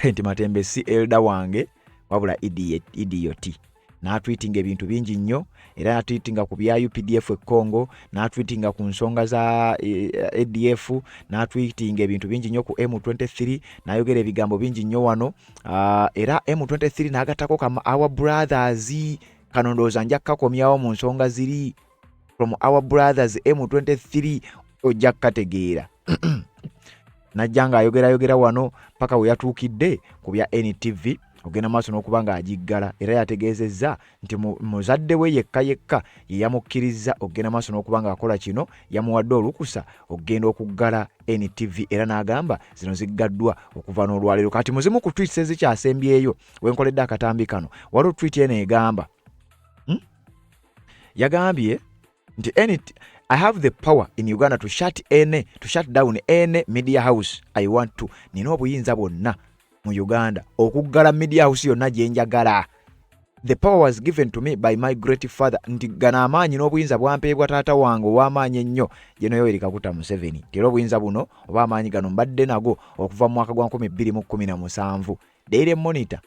Nti Matembe si elder wange, wabula idiot, idiot. N'atwitinga ebintu bingi nnyo, era n'atwitinga ku bya UPDF e Congo, n'atwitinga ku nsonga za ADF, n'atwitinga ebintu bingi nnyo ku M23, n'ayogera ebigambo bingi nnyo wano. Era M23 n'agattako kama "our brothers". Kano ndowooza nja kukakomyawo mu nsonga ziri from our brothers M23, ojja kukategeera. Najja ng'ayogerayogera wano paka we yatuukidde ku bya NTV, ogenda maaso n'okuba ng'agiggala, era yategeezezza nti muzadde we yekka yekka ye yamukkiriza okugenda maaso n'okuba ng'akola kino, yamuwadde olukusa okugenda okuggala NTV, era n'agamba zino ziggaddwa okuva n'olwaleero. Kati muzimu ku tweets ezikyasembyeyo wenkoledde akatambi kano, waliwo tweet eno egamba, Yagambye nti, "I have the power in Uganda to shut down any media house I want to." Nina obuyinza bwonna mu Uganda okuggala media house yonna gye njagala. The power was given to me by my great father, nti gano amaanyi n'obuyinza bwampeebwa taata wange ow'amaanyi ennyo, Gen Yoweri Kaguta Museveni, nti era obuyinza buno oba amaanyi gano mbadde nago okuva mu mwaka gwa 2017. Daily Monitor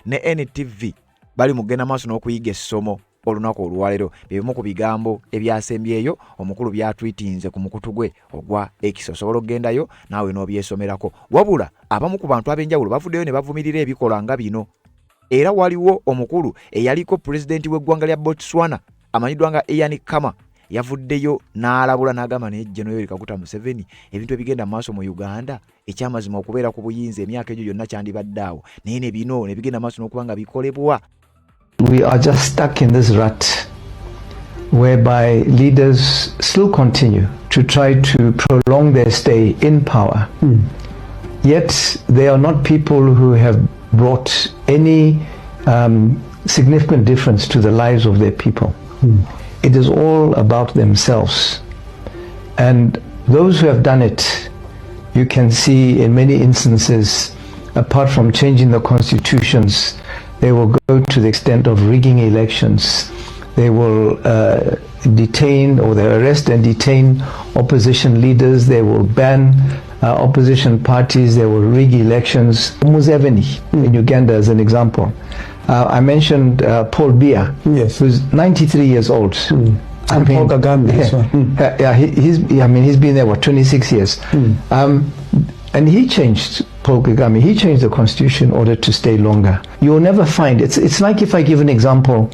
ne NTV bali mugenda maaso n'okuyiga essomo olunaku olwaleero. Byebimu ku bigambo ebyasembyeyo omukulu byatwitinze ku mukutu gwe ogwa X. Osobola okugendayo naawe n'obyesomerako. Wabula abamu ku bantu ab'enjawulo bavuddeyo ne bavumirira ebikolwa nga bino, era waliwo omukulu eyaliko pulezidenti w'eggwanga lya Botswana amanyiddwa nga Ian Khama, yavuddeyo n'alabula n'agamba, naye Gen Yoweri Kaguta Museveni, ebintu ebigenda mu maaso mu Uganda, ekyamazima okubeera ku buyinza emyaka egyo gyonna kyandibadde awo, naye ne bino ne bigenda maaso n'okuba nga bikolebwa. We are just stuck in this rut whereby leaders still continue to try to prolong their stay in power. Yet they are not people who have brought any significant difference to the lives of their people. It is all about themselves. And those who have done it, you can see in many instances, apart from changing the constitutions, they will go to the extent of rigging elections. They will detain or they arrest and detain opposition leaders. They will ban opposition parties. They will rig elections. Museveni in Uganda as an example. I mentioned Paul Biya, who's 93 years old. I And Paul Kagame as well. Yeah, I mean, he's been there, what, 26 years. And he changed, Paul Kagame, he changed the constitution in order to stay longer. You'll never find, it's like, if I give an example,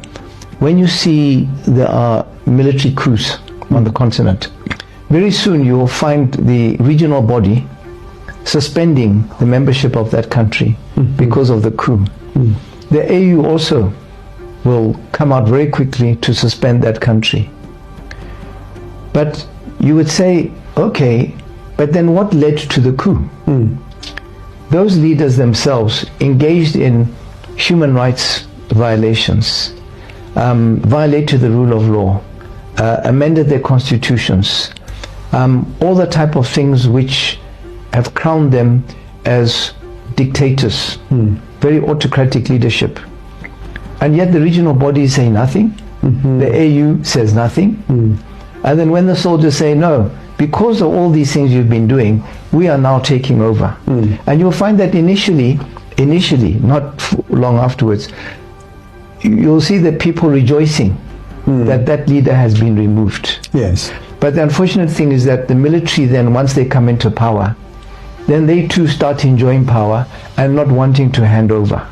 when you see there are military coups on the continent, very soon you will find the regional body suspending the membership of that country because of the coup. The AU also will come out very quickly to suspend that country. But you would say, okay, but then what led to the coup? Those leaders themselves engaged in human rights violations, violated the rule of law, amended their constitutions, all the type of things which have crowned them as dictators, very autocratic leadership. And yet the regional bodies say nothing. The AU says nothing. And then when the soldiers say, no, because of all these things you've been doing, we are now taking over. And you'll find that initially, not long afterwards, you'll see the people rejoicing that that leader has been removed. But the unfortunate thing is that the military then, once they come into power, then they too start enjoying power and not wanting to hand over.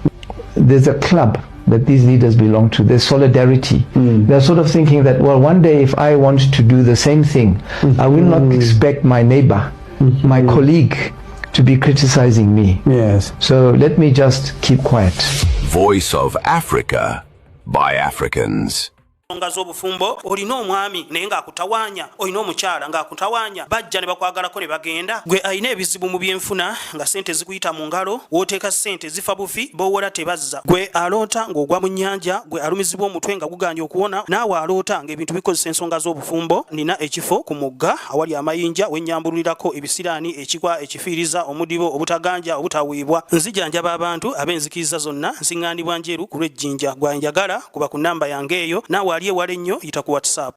There's a club that these leaders belong to. There's solidarity. They're sort of thinking that, well, one day if I want to do the same thing, I will not expect my neighbor, my colleague, to be criticizing me. So let me just keep quiet. Voice of Africa, by Africans. Ensonga z'obufumbo, olina omwami naye ng'akutawaanya, olina omukyala ng'akutawaanya, bajja ne bakwagalako ne bagenda. Gwe alina ebizibu mu byenfuna nga sente zikuyita mu ngalo, w'oteeka sente zifa bufi, b'owola tebazza. Gwe aloota ng'ogwa mu nnyanja, gwe alumizibwa omutwe nga guganye okuwona, naawe aloota ng'ebintu bikozesa ensonga z'obufumbo, nina ekifo ku mugga awali amayinja wennyambululirako ebisiraani, ekikwa, ekifiiriza, omudibo, obutaganja, obutaweebwa. Nzijanjaba abantu ab'enzikiriza zonna, nsiŋŋaanibwa Njeru ku lw'Ejjinja. Gwanjagala kuba ku namba yange eyo, naawe ali ewala ennyo yita ku WhatsApp.